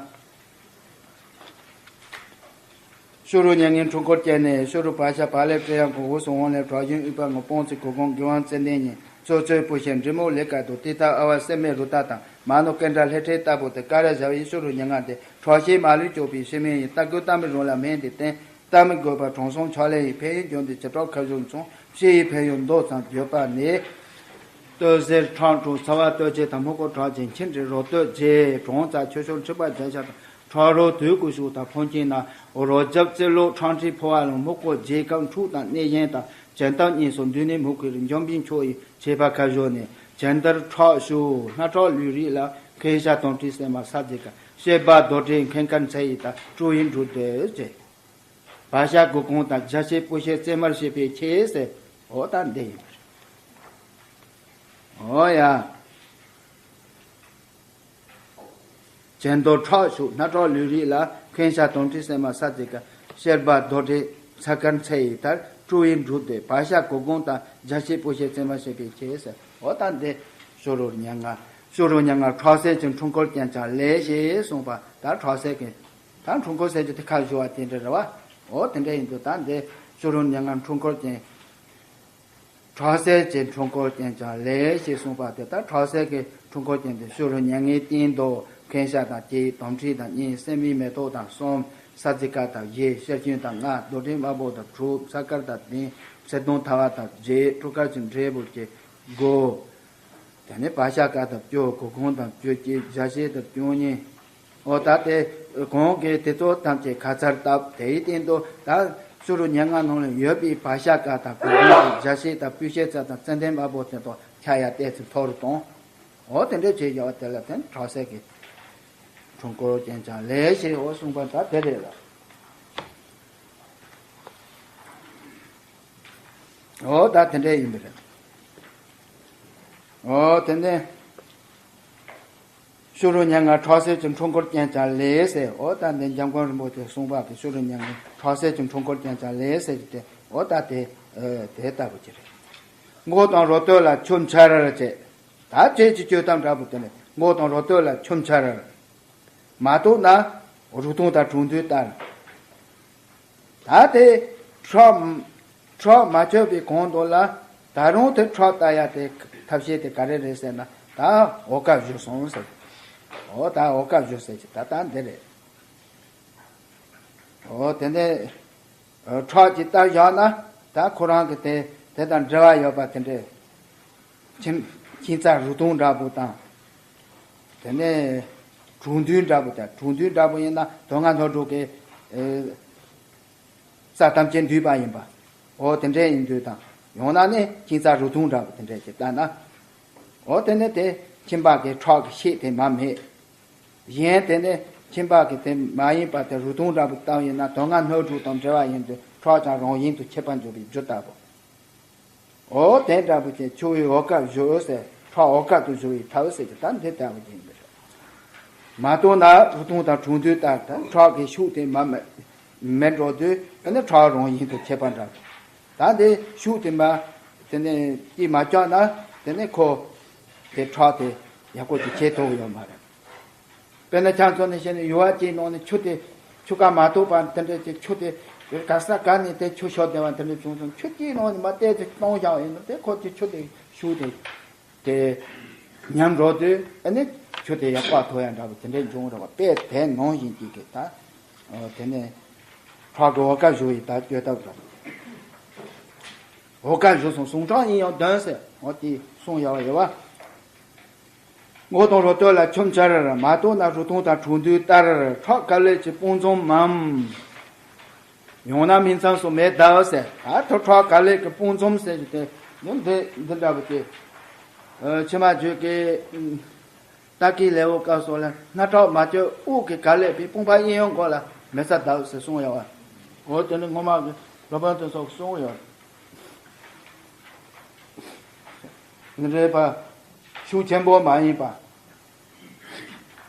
ཤོ་རུ་མྱ་ངན་འཁྲུལ་འཁོར་བསྐྱལ་ནས། ཤོ་རུ་བ་ཤ་བ་ལེབ་བཀྲེས་ཡང་གོ། འུ་སུ་འོང་ལས་གྲོགས་གཞོན་ཨུཏྤལ་ངོ་། སྤོང་ཚེ་གོ་གོང་དགེ་དབང་ཙན་དན་ཉིད། ཚོ་ཚོའི་བུ་ཤེས་འབྲི་མོ་ལས་ཀ་དུ། ཏི་ཏ་ཨ་བ་སེ་མེ་རུ་ཏ་དང་། མ་ནོ་ཀེན་དྲ་ལྷས་ཁྲེ་ལྟ་བུ་དེ། ཀ་ར་བཞག་པའི་ཤོ་རུ་མྱ་ངན་དེ། འཕྲོག་བྱེད་མ་ལུས་གཅོད་པའི་ཕྱི་མིང་ཡིན། ལྟ་སྐུལ་ལྟ་མི་རུང་ལ་མིང་དེ་བསྟན། ལྟ་མི་དགོས་པར་དྲང་སྲོང་ཕྱག་ལེན་ཡིན། ཕན་ཡོན་བརྗོད་འདི་བྱེ་བྲག་ཁ་བཞུགས་མཚུངས། ཕྱི་ཡི་ཕན་ཡོན་མདོ་ཙམ་བརྗོད་པ་ནི། སྟོད་གཟེར་ཁྲག་འཁྲུགས་ཚ་བ་སྟོད་ཆེ་དང་། སྨུག་པོ་ཁྲག་ཅན་མཆིན་དྲི་རོ་སྟོད་བརྗེ། གྲང་ཚ་ཆུ་ཤོར་མཁྲིས་པ་བརྒྱ་ཤ་དང་། ཁྲག་རོ་དུད་ཀྱི་ཤུགས་དང་ཕོན་ཆེན་ན། རོ་རྒྱབ་རྩེ་ལོག་ཁྲག་མཁྲིས་ཕོ་བ་ལ། སྨུག་པོ་བརྗེ་སྐབས་འཁྲུགས་དང་གནས་གཞན་དང་། གྱེན་ལྟ་གཉིས་སུ་མདུན་ནས་སྨུག་གི་རིགས། འཇོམས་པའི་མཆོག་ཡིན་བྱེད་པ་ཁ་བཞོ་ནས། གྱེན་ལྟར་ཁྲག་ཤུགས་སྣ་ཁྲག་ལུས་རིགས་ལ། མཁལ་ཤ་དོམ་མཁྲིས་སྲན་མ་ས་རྫས་ཀ། བཤད་པ་རྡོ་དྲིལ་མཁན་དཀར་མཚལ་ཡི་དང་། བཀྲུ་ཡི་འབྲུ་དོད་ཅེས། བ་ཤ་གུ་གུང་དང་། བརྒྱ་བྱིན་སྤུ་ཤད་རྩེ་མར་བྱེད་པའི་ཁྱེད་ཟེར། འོ་ད་འདི་ཡིན་པ་རེད། འོ་ཡ། གྱེན་ལྟར་ཁྲག་ཤུགས་སྣ་ཁྲག་ལུས་རིགས་ལ། མཁལ་ཤ་དོམ་མཁྲིས་སྲན་མ་ས་རྫས་ཀ། བཤད་པ་རྡོ་དྲིལ་ཚ་དཀར་མཚལ་ཡི་དང་། བཀྲུ་ཡི་འབྲུ་དོད། བ་ཤ་གུ་གུང་དང་། བརྒྱ་བྱིན་སྤུ་ཤད་རྩེ་མར་བྱེད་པའི་ཁྱེད་ཟེར། འོ་ད་འདི་ཤོ་རུ་མྱ་ངན། ཤོ་རུ་མྱ་ངན་འཕྲོག་བསད་ཀྱི་འཁྲུལ་འཁོར་རྐྱེན་ཀྱང་ལེགས་ཞེས་གསུངས་པ། ད་འཕྲོག་བསད་ཀྱི། ད་འཁྲུལ་འཁོར་ཟེར་རྒྱུ་དེ་ཁ་བཞོ་བ་དེ་འདྲ་རེད་བ། འོ་དེ་འདྲ་ཡིན་དུས་ད་འདི་ཤོ་རུ་མྱ་ངན་འཁྲུལ་འཁོར་རྐྱེན། འཕྲོག་བསད་ཀྱི་འཁྲུལ་འཁོར་རྐྱེན་ཀྱང་ལེགས་ཞེས་གསུངས་པ་དེ། ད་འཕྲོག་བསད་ཀྱི་འཁྲུལ་འཁོར་རྐྱེན་དེ་ཤོ་རུ་མྱ་ངན་སྟེང་དུ་མཁལ་ཤ་དང་གཅིག་དོམ་མཁྲིས་དང་གཉིས། སྲན་མའི་མེ་ཏོག་དང་གསུམ། ས་རྫི་ཀ་དང་བཞི། ཤེར་ཕྱིན་དང་ལྔ། རྡོ་དྲིལ་དམར་པོ་དང་དྲུག། ཚ་དཀར་དང་བདུན། བསིལ་ལྡང་ཐལ་བ་དང་བརྒྱད། བཀྲུ་དཀར་གྱི་འབྲས་བུ་བཅས་དགུ། དེ་ནས་བ་ཤ་ཀ་དང་བཅུ། གུ་གུང་དང་བཅུ་གཅིག། བརྒྱ་བྱིན་དང་བཅུ་གཉིས། འོ་ད་དེ་གོང་གི་དེ་ཚོ་ཐམས་ཅད་ཁ་ཚར་བཏབ། དེའི་སྟེང་དུ་ད་ཤོ་རུ་མྱ་ངན་ནང་ལ་ཡོད་པའི་བ་ཤ་ཀ་དང་གུ་གུང་དང་བརྒྱ་བྱིན་དང་སྤུ་ཤད་ཚ་དང་ཙན་དན་དམར་པོ་དེ་ཚོ་ཆ་ཡ་བལྟས་ཚེ་མཐོ་རུ་གཏོང་། འོ་དེ་འདྲ་བྱས་ཡོད་པ་དེ་ལ་དེ་ནི་འཕྲོག་བསད་ཀྱི་འཁྲུལ་འཁོར་རྐྱེན་ཀྱང་ལེགས་ཞེས་འོ་གསུངས་པ་ད་དེ་རེད་ལ། འོ་ད་དེ་འདྲ་ཡིན་པ་རེད། འོ་དེ་ནས་ཤོ་རུ་མྱ་ངན་འཕྲོག་བསད་ཀྱི་འཁྲུལ་འཁོར་རྐྱེན་ཀྱང་ལེགས་ཟེར། འོ་ད་འདི་འཇམ་མགོན་རིན་པོ་ཆེས་གསུངས་པ་གི་ཤོ་རུ་མྱ་ངན་འཕྲོག་བསད་ཀྱི་འཁྲུལ་འཁོར་རྐྱེན་ཀྱང་ལེགས་ཟེར་གྱི་དེ། འོ་ད་དེ་དེ་ལྟ་བུ་ཅིག་རེད། མགོ་དང་རོ་སྟོད་ལ་ཆུ་འཕྱར་བྱས། ད་བྱེད་ཀྱི་སྤྱོད་སྟངས་འདྲ་པོ་དེ་ནི་མགོ་དང་རོ་སྟོད་ལ་ཆུ་འཕྱར། མ་གཏོགས་ན་རུ་ཐུང་དང་གྲུང་དུས་ལྟར། ད་དེ་ཁྲག་ཁྲག་མ་བཅད་པའི་གོང་དུ་ལ། ད་རུང་དེ་ཁྲག་ལྟ་ཡ་དེ་ཐབས་ཤེས་དེ་ག་རེ་རེད་ཟེར་ན། ད་འོ་སྐབས་བཞུ་སོང་ཟེར། འོ་ད་འོ་སྐབས་བཞུ་ཟེར་གྱི་ད་ད་འདི་རེད། འོ་དེ་ནས་ཁྲག་ཅིག་ལྟ་བཞག་ན། ད་ཁོ་རང་གི་དེ་དེ་དང་འབྲེལ་བ་ཡོད་པ་དེ་འདྲས། ཁྱིམ་ཁྱིམ་ཚང་རུ་ཐུང་འདྲ་པོ་དང་། དེ་ནས་གྲུང་དུས་འདྲ་པོ་དང་། གྲུང་དུས་འདྲ་པོ་ཡིན་ན་དོན་ལྔ་སྣོད་དྲུག་གི་ཨེ་རྩ་ཐམས་ཅད་འདུས་པ་ཡིན་པ། འོ་དེ་འདྲས་ཡིན་དུས་དང་། ཡང་ན་ནི་ཁྱིམ་ཚང་རུ་ཐུང་འདྲ་པོ་དེ་འདྲས་ཅིག་ལྟ་ན། འོ་དེ་ནི་དེ་ཁྱིམ་པ་གི་ཁྲག་གི་ཤེད་དེ་མར་མེད། གཞན་དེ་ནི་ཁྱིམ་པ་གི་དེ་མ་ཡིན་པ་དེ་རུ་ཐུང་འདྲ་པོ་ལྟ་བ་ཡིན་ན་དོན་ལྔ་སྣོད་དྲུག་དང་འབྲེལ་བ་ཡིན་དུས་ཁྲག་ཀྱང་རང་བཞིན་དུ་ཁྱབ་པར་འཇུག་པའི་རྒྱུ་ལྟ་བུ། འོ་དེ་འདྲ་པོ་ཅིག་ཆུ་བོའི་འོ་སྐབས་བཞུ་ཟེར། ཁྲག་འོ་སྐབས་སུ་བཞུ་བའི་ཐབས་ཟེར་གྱི་ད་འདི་ལྟ་བུ་ཅིག་ཡིན་པ་རེད། མ་གཏོགས་ན་རུ་ཐུང་དང་གྲུང་དུས་ལྟར་ད་ཁྲག་གི་ཤུགས་དེ་མར་མེད་མེད་འགྲོ་དུས་ཨ་ནི་ཁྲག་རང་བཞིན་དུ་ཁྱབ་པ་འདྲ། ད་འདི་ཤུགས་དེ་མ་དེ་ནས་ཀྱིས་མ་བཅག་ན་དེ་ནས་ཁོ་དེ་ཁྲག་དེ་ཡག་པོ་ཅིག་བྱེད་ཐུབ་ཡོད་མ་རེད། དཔེར་ན་ཁྱེད་ཚོ་ནས་བཤད་ན་ཡུར་བ་ཅིག་ནང་ནས་ཆུ་དེ་ཆུ་ཁ་མ་ཐུག་པ་དེ་འདྲ་ཅིག་ཆུ་དེ་ག་ས་ག་ནས་དེ་ཆུ་ཤོར་བསྡད་པ་དེ་འདྲ་བྱུང་སོང་། ཆུ་དེའི་ནང་ནས་མར་བལྟས་ཚེ་གཏོང་བཞག་ཡིན་ན་དེ་ཁོ་དེ་ཆུ་དེ་ཤུགས་དེ་དེ་ཉམས་འགྲོ་དུས་ཨ་ནི་ཆུ་དེ་ཡག་པ་ཐོབ་ཡ་འདྲ་པོ་དེ་འདྲ་འབྱུང་རེད་བ། དཔེ་དེ་ནང་བཞིན་ཅིག་གི་ད་དེ་ནས་ཁྲག་གི་འོ་སྐབས་བཞུ་ཡི་ད་བཅོས་ཐབས་རེད། འོ་ཀ་བཞུགས་སོང་། ཟུངས་ཁྲག་ཡིན་ཡང་གདོན་ཟེར། འོ་དེ་གསུངས་ཡོད་པ་ཡོད་པ། མགོ་དང་རུ་སྟོད་ལ་ཁྱུ་འཕྱར། མ་གཏོགས་ན་རུ་ཐུང་དང་ཁྲུང་དུས་ལྟར། ཁྲག་ག་ལེར་གྱི་དཔུང་འཛོམས་མམ། ཡང་ན་སྨིན་མཚམས་སུ་མེ་བརྡབ་ཟེར། ད་ཁྲག་ཁྲག་ག་ལེར་གྱི་དཔུང་འཛོམས་ཟེར་རྒྱུ་དེ་འདི་འདི་འདི་འདྲ་བོ་དེ། ཨ་ཕྱི་མ་བརྗོད་ཀྱི་ཨ་རྟ་སྐད་ལེའུ་སྐབས་སུ་ལ་སྣ་ཁྲག་མ་བཅོས་དབུགས་ཀྱིས་ག་ལེར་བའི་དཔུང་པ་གཡས་གཡོན་སྐོར་ལ་མེ་བཙའ་བརྡབ་ཟེར་གསུངས་ཡོད་པ། འོ་དེ་ནི་སྔོན་མ་གི་སློབ་དཔོན་དེ་ཚོ་གསུངས་ཡོད། འདི་འདྲའི་པ་ཤུགས་ཆེན་པོ་མ་ཡིན་པ།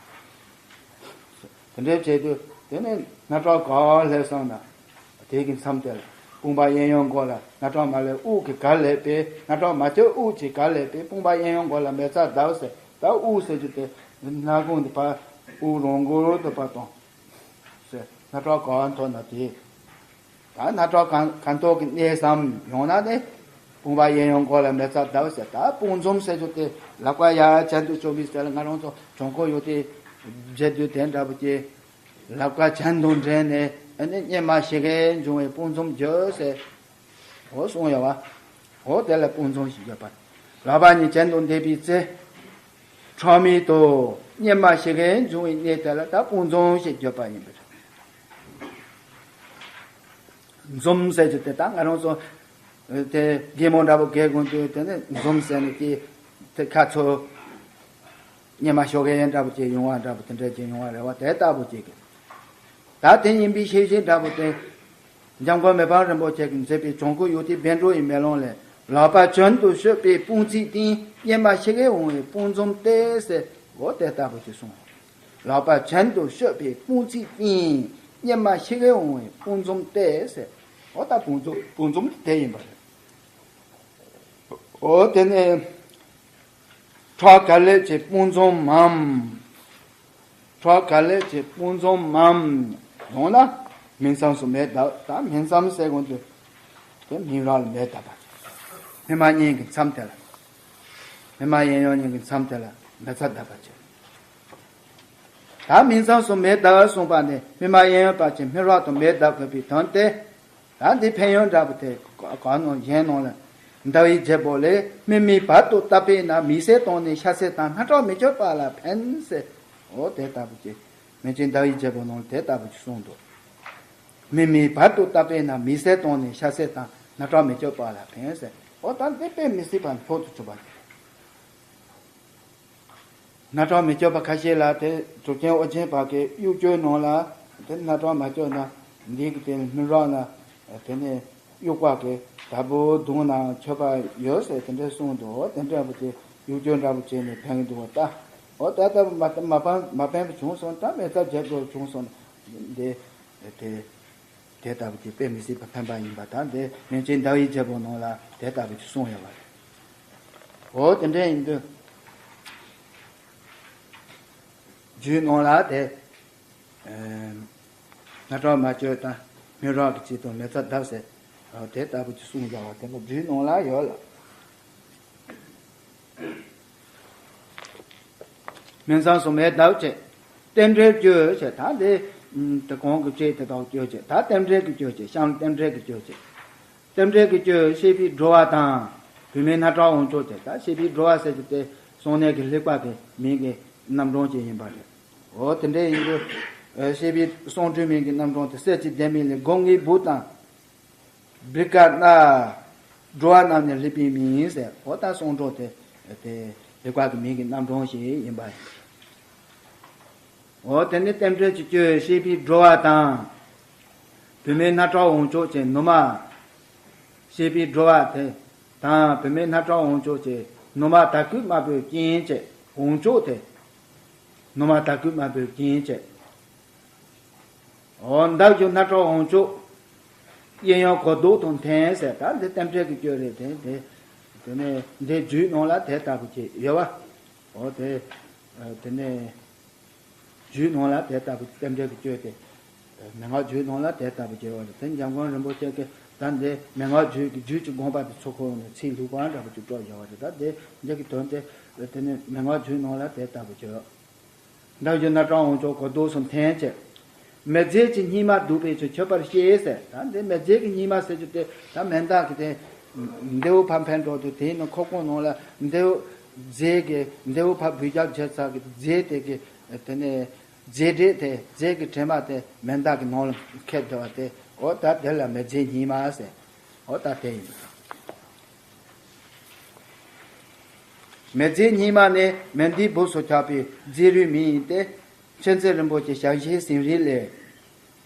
དེ་འདྲའི་བྱས་དུས་དེ་ནས་སྣ་ཁྲག་ག་ལེར་སོང་ན་དེ་གི་མཚམས་དེ་ལ་དཔུང་པ་གཡས་གཡོན་སྐོར་ལ་སྣ་ཁྲག་མ་ལེར་དབུགས་ཀྱིས་ག་ལེར་བའི་སྣ་ཁྲག་མ་བཅོས་དབུགས་ཀྱིས་ག་ལེར་བའི་དཔུང་པ་གཡས་གཡོན་སྐོར་ལ་མེ་བཙའ་བརྡབ་ཟེར། ད་དབུགས་ཟེར་རྒྱུ་དེ་སྣ་ཁུང་དེ་ཕར་དབུགས་རང་མགོ་རུ་དེ་ཕར་གཏོང་ཟེར། སྣ་ཁྲག་ག་མཐོ་ན་དེ། ད་སྣ་ཁྲག་གང་གང་ཐོག་གི་གནས་སམ་ཡོང་ན་ནི་དཔུང་པ་གཡས་གཡོན་སྐོར་ལ་མེ་བཙའ་བརྡབ་ཟེར། ད་དཔུང་འཛོམས་ཟེར་རྒྱུ་དེ་ལག་པ་ཡར་གྱེན་དུ་བཅོམ་པའི་ཚེ་ལ་ང་རང་ཚོ་བྱང་ཁོག་ཡོད་དེ་བརྗེད་དུས་དེ་འདྲ་བོ་ཅིག་ལག་པ་གྱེན་དུ་འདྲེན་ནས་ཨ་ནི་གཉེར་མ་བཞི་གས་འབྱུང་བའི་དཔུང་འཛོམས་བརྗོད་ཟེར། འོ་གསུངས་ཡོད་པ། འོ་དེ་ལ་དཔུང་འཛོམས་ཞེས་བརྗོད་པ། ལག་པ་གཉིས་གྱེན་དུ་འདེགས་པའི་ཚེ། ཁྲག་མིག་ཏུ་གཉེར་མ་བཞི་གས་འབྱུང་བའི་གནས་དེ་ལ་ད་དཔུང་འཛོམས་ཞེས་བརྗོད་པ་ཡིན་པས། འཛོམས་ཟེར་རྒྱུ་དེ་ད་ང་རང་ཚོ་དེ་རྒན་མོ་འདྲ་པོ་རྒས་དགོས་དུས་དེ་ནི་འཛོམས་ཟེར་ནས་ཀྱི་དེ་ཁ་ཚུར་གཉེར་མ་ཞོག་གེ་འདྲ་པོ་ཅིག་ཡོང་བ་འདྲ་པོ་དེ་འདྲ་ཅིག་ཡོང་བ་རེད་བ། དེ་ལྟ་བུ་ཅིག་གི། ད་དེ་ཡིན་པའི་ཤེས་བྱེད་འདྲ་པོ་དེ། འཇམ་མགོན་མི་ཕམ་རིན་པོ་ཆེ་གིས་མཛད་པའི་བྱང་ཁོག་ཡུལ་དུས་བཻ་ཌཱུརྱའི་མེ་ལོང་ལས། ལག་པ་གྱེན་དུ་གཤོག་པའི་དཔུང་ཚིགས་སྟེང་། གཉེར་མ་བཞི་གས་འོང་བའི་དཔུང་འཛོམས་ཏེ་ཟེར། འོ་དེ་ལྟ་བུ་ཅིག་གསུངས། ལག་པ་གྱེན་དུ་གཤོག་པའི་དཔུང་ཚིགས་སྟེང་། གཉེར་མ་བཞི་གས་འོང་བའི་དཔུང་འཛོམས་ཏེ་ཟེར། འོ་ད་དཔུང་འཛོམས་དཔུང་འཛོམས་དེ་ཡིན་པ་རེད། འོ་དེ་ནས་ཁྲག་ག་ལེར་གྱི་དཔུང་འཛོམས་མམ། ཁྲག་ག་ལེར་གྱི་དཔུང་འཛོམས་མམ། ཡང་ན་སྨིན་མཚམས་སུ་མེ་བརྡབ། ད་སྨིན་མཚམས་ཟེར་དགོས་དུས་དེ་སྨིན་རག་ལ་མེ་བརྡབ་པ། སྨིན་མ་གཉིས་ཀྱི་མཚམས་དེ་ལ། སྨིན་མ་གཡས་གཡོན་གཉིས་ཀྱི་མཚམས་དེ་ལ་མེ་བཙའ་བརྡབ་པ་བྱས། ད་སྨིན་མཚམས་སུ་མེ་བརྡབ་གསུངས་པ་ནི་སྨིན་མ་གཡས་གཡོན་བར་གྱི་སྨིན་རག་ཏུ་མེ་བརྡབ་དགོས་པའི་དོན་ཏེ། ད་འདི་ཕན་ཡོན་འདྲ་པོ་དེ་ག་ནང་གཞན་ནང་ལ། ཟླ་བའི་རྒྱལ་པོ་ལས། སྨིན་མའི་བར་དུ་བཏབ་པས་ན་མི་བསད་དང་ནི་ཤ་བསད་དང་སྣ་ཁྲག་མི་གཅོད་པ་ལ་ཕན་ཟེར། འོ་དེ་ལྟ་བུ་ཅིག་སྨིན་བྱེད་ཟླ་བའི་རྒྱལ་པོ་ནང་ལ་དེ་ལྟ་བུ་ཅིག་གསུངས་འདུག་སྨིན་མའི་བར་དུ་བཏབ་པས་ན་མི་བསད་དང་ནི་ཤ་བསད་དང་སྣ་ཁྲག་མི་གཅོད་པ་ལ་ཕན་ཟེར། འོ་ད་འདི་དཔེ་མི་སྲིད་པ་མཆོག་ཏུ་གྱུར་པ་ཅིག་སྣ་ཁྲག་མི་གཅོད་པ་ཁ་ཤས་ལ་དེ་གྲུབ་ཆེན་ཨོ་རྒྱན་པ་གིས་དབྱུག་གཅོད་ནང་ལ་དེ་སྣ་ཁྲག་མ་གཅོད་ན་འདི་གི་དེ་སྨིན་རག་ན་དེ་ནས་དབྱུག་པ་གིས་དལ་པོ་བརྡུངས་ན་ཆོད་པ་ཡོད་ཟེར་དེ་འདྲ་གསུངས་འདུག་འོ་དེ་འདྲ་བུ་དེ་དབྱུག་གཅོད་འདྲ་བུ་བྱས་ནས་ཕན་གི་འདུག་བ། ད་འོ་ད་ལྟ་བུ་མ་མ་ཕན་མ་ཕན་པ་བྱུང་སོང་། ད་མེ་བཙའ་བརྒྱབ་དགོས་བྱུང་སོང་། འདི་དེ། དེ་ལྟ་བུ་དེ་དཔེ་མི་སྲིད་པ་ཕན་པ་ཡིན་པ་དང་། དེ་སྨིན་བྱེད་ཟླ་བའི་རྒྱལ་པོ་ནང་ལ་དེ་ལྟ་བུ་ཅིག་གསུངས་ཡོད་པ་རེད། འོ་དེ་འདྲ་ཡིན་དུས་རྒྱུད་ནང་ལ་དེ་ཨ་སྣ་ཁྲག་མ་གཅོད་དང་སྨིན་རག་གི་ཆེད་དུ་མེ་བཙའ་བརྡབ་ཟེར། འོ་དེ་ལྟ་བུ་ཅིག་གསུངས་ཡོད་པ་དེ་ལ་རྒྱུད་ནང་ལ་ཡོད་ལ། སྨིན་མཚམས་སུ་མེ་བརྡབ་བྱས། རྟེན་འབྲེལ་གཅོད་བྱས། ད་འདི་དེ་གོང་གི་བཅས་དེ་དག་གཅོད་བྱས། ད་རྟེན་འབྲེལ་གྱི་གཅོད་བྱས། གཤམ་རྟེན་འབྲེལ་གྱི་གཅོད་བྱས། རྟེན་འབྲེལ་གྱི་གཅོད་བྱས་པའི་སྒྲོ་བ་དང་། བུད་མེད་སྣ་ཁྲག་འོང་ཆོག་བྱས། ད་བྱས་པའི་སྒྲོ་བ་ཟེར་གྱི་དེ་གསུང་གནས་ཀྱི་ལེགས་པ་གི་མིང་གི་རྣམ་གྲངས་ཅིག་ཡིན་པ་རེད། འོ་དེ་འདྲ་ཡིན་དུས་བྱས་པའི་གསུང་སྒྲོས་མིང་གི་རྣམ་གྲངས་དེ་གསེར་གྱི་ལྡེ་མིག་ལས་སྒོ་ལྔའི་སྦུག་དང་། བི་ཀ་ན། སྒྲོ་བ་རྣམས་ནི་ལེགས་པའི་མིང་ཟེར། འོ་ད་གསུང་སྒྲོས་དེ་དེ་ལེགས་པ་གི་མིང་གི་རྣམ་གྲངས་ཤིག་ཡིན་པ་རེད། འོ་དེ་ནི་རྟེན་འབྲེལ་གྱི་གཅོད་བྱས་པའི་སྒྲོ་བ་དང་། བུད་མེད་སྣ་ཁྲག་འོང་ཆོག་བྱས་ནུ་མ། བྱས་པའི་སྒྲོ་བ་དེ་དང་བུད་མེད་སྣ་ཁྲག་འོང་ཆོག་བྱས་ནུ་མ་དར་སྐུད་དམར་པོའི་རྐྱེན་བྱས་འོང་ཆོག་དེ། ནུ་མ་དར་སྐུད་དམར་པོའི་རྐྱེན་བྱས། འོ་མདའ་གཞུ་སྣ་ཁྲག་འོང་ཆོག་གཡས་གཡོན་གོ་ལྡོག་དང་འཐེན་ཟེར། ད་འདི་རྟེན་འབྲེལ་གྱི་གཅོད་རེད་དེ། དེ་དེ་ནས་འདི་རྒྱུད་ནང་ལ་དེ་ལྟ་བུ་ཅིག་ཡོད་པ། འོ་དེ་དེ་ནས་རྒྱུད་ནང་ལ་དེ་ལྟ་བུ་རྟེན་འབྲེལ་གྱི་གཅོད་དེ། མན་ངག་རྒྱུད་ནང་ལ་དེ་ལྟ་བུ་ཅིག་ཡོད་པ་རེད། དེ་འཇམ་མགོན་རིན་པོ་ཆེ་གིས་ད་འདི་མན་ངག་རྒྱུད་ཀྱི་རྒྱུད་ཀྱི་དགོངས་པ་དེ་ཚུར་ཁོ་ནས་ཚིག་ལྷུག་པ་འདྲ་པོ་ཅིག་དཀྲོལ་ཡོད་པ་རེད། ད་འདི་འདི་གི་དོན་དེ་དེ་ནས་མན་ངག་རྒྱུད་ནང་ལ་དེ་ལྟ་བུ་ཅིག་ཡོད། མདའ་གཞུ་སྣ་ཁྲག་འོང་ཆོག་གོ་ལྡོག་སུ་འཐེན་བྱས། མི་བརྫད་ཀྱི་སྙིགས་མ་བདུག་པས་ཀྱང་མཆོད་པར་བཤད་ཟེར། ད་འདི་མི་བརྫད་ཀྱི་སྙིགས་མ་ཟེར་རྒྱུ་དེ་ད་མན་དག་གི་དེ་ མདེའུ་ཕར་འཕེན་འགྲོ་དུས་དེའི་ནང་ཁོག་པའི་ནང་ལ་མདེའུ་རྫས་ཀྱི་མདེའུ་ཕར་འབུད་རྒྱག་བྱས་ཚར་གི་རྫས་དེ་གི་དེ་ནས་རྫས་འབྲས་དེ་རྫས་ཀྱི་དྲི་མ་དེ་མེ་མདག་གི་ནང་ལ་ཁྱེར་བསྡད་པ་དེ། འོ་ད་དེ་ལ་མེ་རྫས་སྙིགས་མ་ཟེར། འོ་ད་དེ་ཡིན། མེ་རྫས་སྙིགས་མ་ནི་མེ་མདའི་སྦུབས་སུ་ཆགས་པའི་རྫས་རིགས་མིང་ཡིན་ཏེ། མཁྱེན་བརྩེ་རིན་པོ་ཆེ་ཞལ་བཞེས་ཟིན་རིལ་ལས།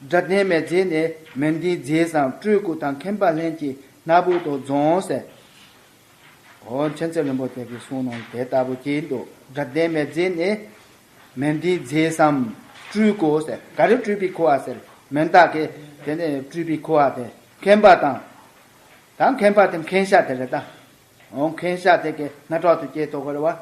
སྒྲ་ལྡན་མེ་རྫས་ནི་མེ་མདའི་རྫས་སམ་སྤྲུལ་སྐུ་དང་མཁན་པ་ལྷན་ཅིག་སྣ་བུག་ཏུ་རྫོངས་ཟེར། འོ་མཁྱེན་བརྩེ་རིན་པོ་ཆེ་གིས་གསུངས་ནོ་དེ་ལྟ་བུ་ཅིག་འདུག་སྒྲ་ལྡན་མེ་རྫས་ནི་མེ་མདའི་རྫས་སམ་སྤྲུལ་སྐུ་ཟེར། ག་རེ་སྤྲུལ་པའི་ཁུ་བ་ཟེར། མེ་མདའ་གི་དེ་ནས་སྤྲུལ་པའི་ཁུ་བ་དེ་མཁན་པ་དང་། ད་མཁན་པ་དེ་མཁན་ཤ་དེ་རེད་ད། འོ་མཁན་ཤ་དེ་གི་སྣ་ཁྲག་ཏུ་སྐྱེས་ཐོག་གི་རེད་བ།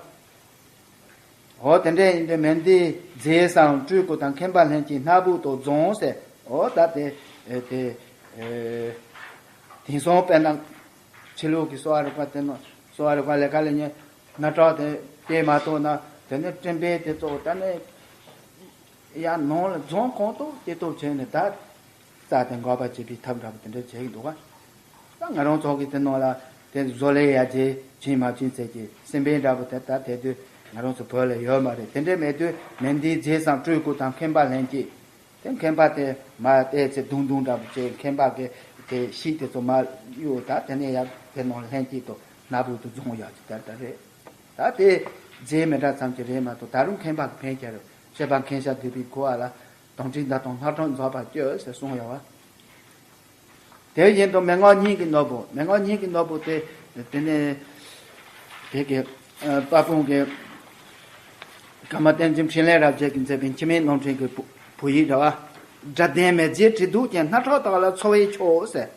འོ་དེ་འདྲ་ཡིན་དུས་མེ་མདའི་རྫས་སམ་སྤྲུལ་སྐུ་དང་མཁན་པ་ལྷན་ཅིག་སྣ་བུག་ཏུ་རྫོངས་ཟེར། འོ་ད་དེ་ཨེ་དེ་ཨེ་དེང་སང་དཔེར་ན་ཕྱི་ལོགས་ཀྱི་གསོ་བ་རིག་པ་དེ་ནང་གསོ་བ་རིག་པ་ལས་ཀ་ལས་ཉེ་སྣ་ཁྲག་དེ་དེ་མ་གཏོགས་ན་དེ་ནས་སྤྲིན་པས་དེ་ཚོ་ད་ནས་ཡར་ནང་ལ་རྫོང་གང་ཐུབ་དེ་ཐུབ་བྱས་ནས་ད་རྩ་དེ་འགག་པ་བྱེད་པའི་ཐབས་འདྲ་པོ་དེ་འདྲ་བྱེད་ཀྱི་འདུག་ག་ད་ང་རང་ཚོ་གི་དེ་ནང་ལ་དེ་བཟོ་ལས་ཡར་རྒྱས་ཕྱིན་མ་ཕྱིན་ཚད་ཀྱི་སེམས་པའི་འདྲ་པོ་དེ་ད་དེ་དུས་ང་རང་ཚོ་བོད་ལ་ཡོད་མ་རེད། དེ་འདྲ་མེད་དུས་མེ་མདའི་རྫས་སམ་སྤྲུལ་སྐུ་དང་མཁན་པ་ལྷན་ཅིག་དེ་མཁན་པ་དེ་མར་བལྟས་ཚེ་དུང་དུང་འདྲ་པོ་བྱས། མཁན་པ་གི་དེ་ཤིག་དེ་ཚོ་མར་གཡུག་ད་དེ་ནས་ཡར་དེ་ནང་ལྷན་ཅིག་ཏུ་སྣ་བུག་ཏུ་རྫོང་ཡག་ཅིག་དེ་ལྟར་རེད། ད་དེ་རྫས་མི་འདྲ་ཙམ་གྱི་རེད་མ་གཏོགས་ད་རུང་མཁན་པ་གི་ཕན་ཁྱེར་བཤད་པ་མཁན་ཤ་འདུས་པའི་ཁུ་བ་ལ་དོམ་ཁྲི་མདའ་དང་སྣ་ཁྲག་འཛག་པར་སྤྱོད་ཟེར་གསུངས་ཡོད་བ། དེ་བཞིན་དུ་མན་ངག་སྙིང་གི་ནོར་བུ། མན་ངག་སྙིང་གི་ནོར་བུ་དེ་དེ་ནས་དེ་གི་ཨ་དཔལ་སྤུངས་ཀྱི་ཀརྨ་བསྟན་འཛིན་འཕྲིན་ལས་རབ་རྒྱས་ཀྱིས་མཛད་པའི་འཆི་མེད་རླུང་འཕྲིན་གྱི་བོད་ཡིག་རེད་བ། སྒྲ་ལྡན་མེ་རྫས་དྲི་དུག་ཅན། སྣ་ཁྲག་དག་ལ་འཚོ་བས་ཆོག་ཟེར།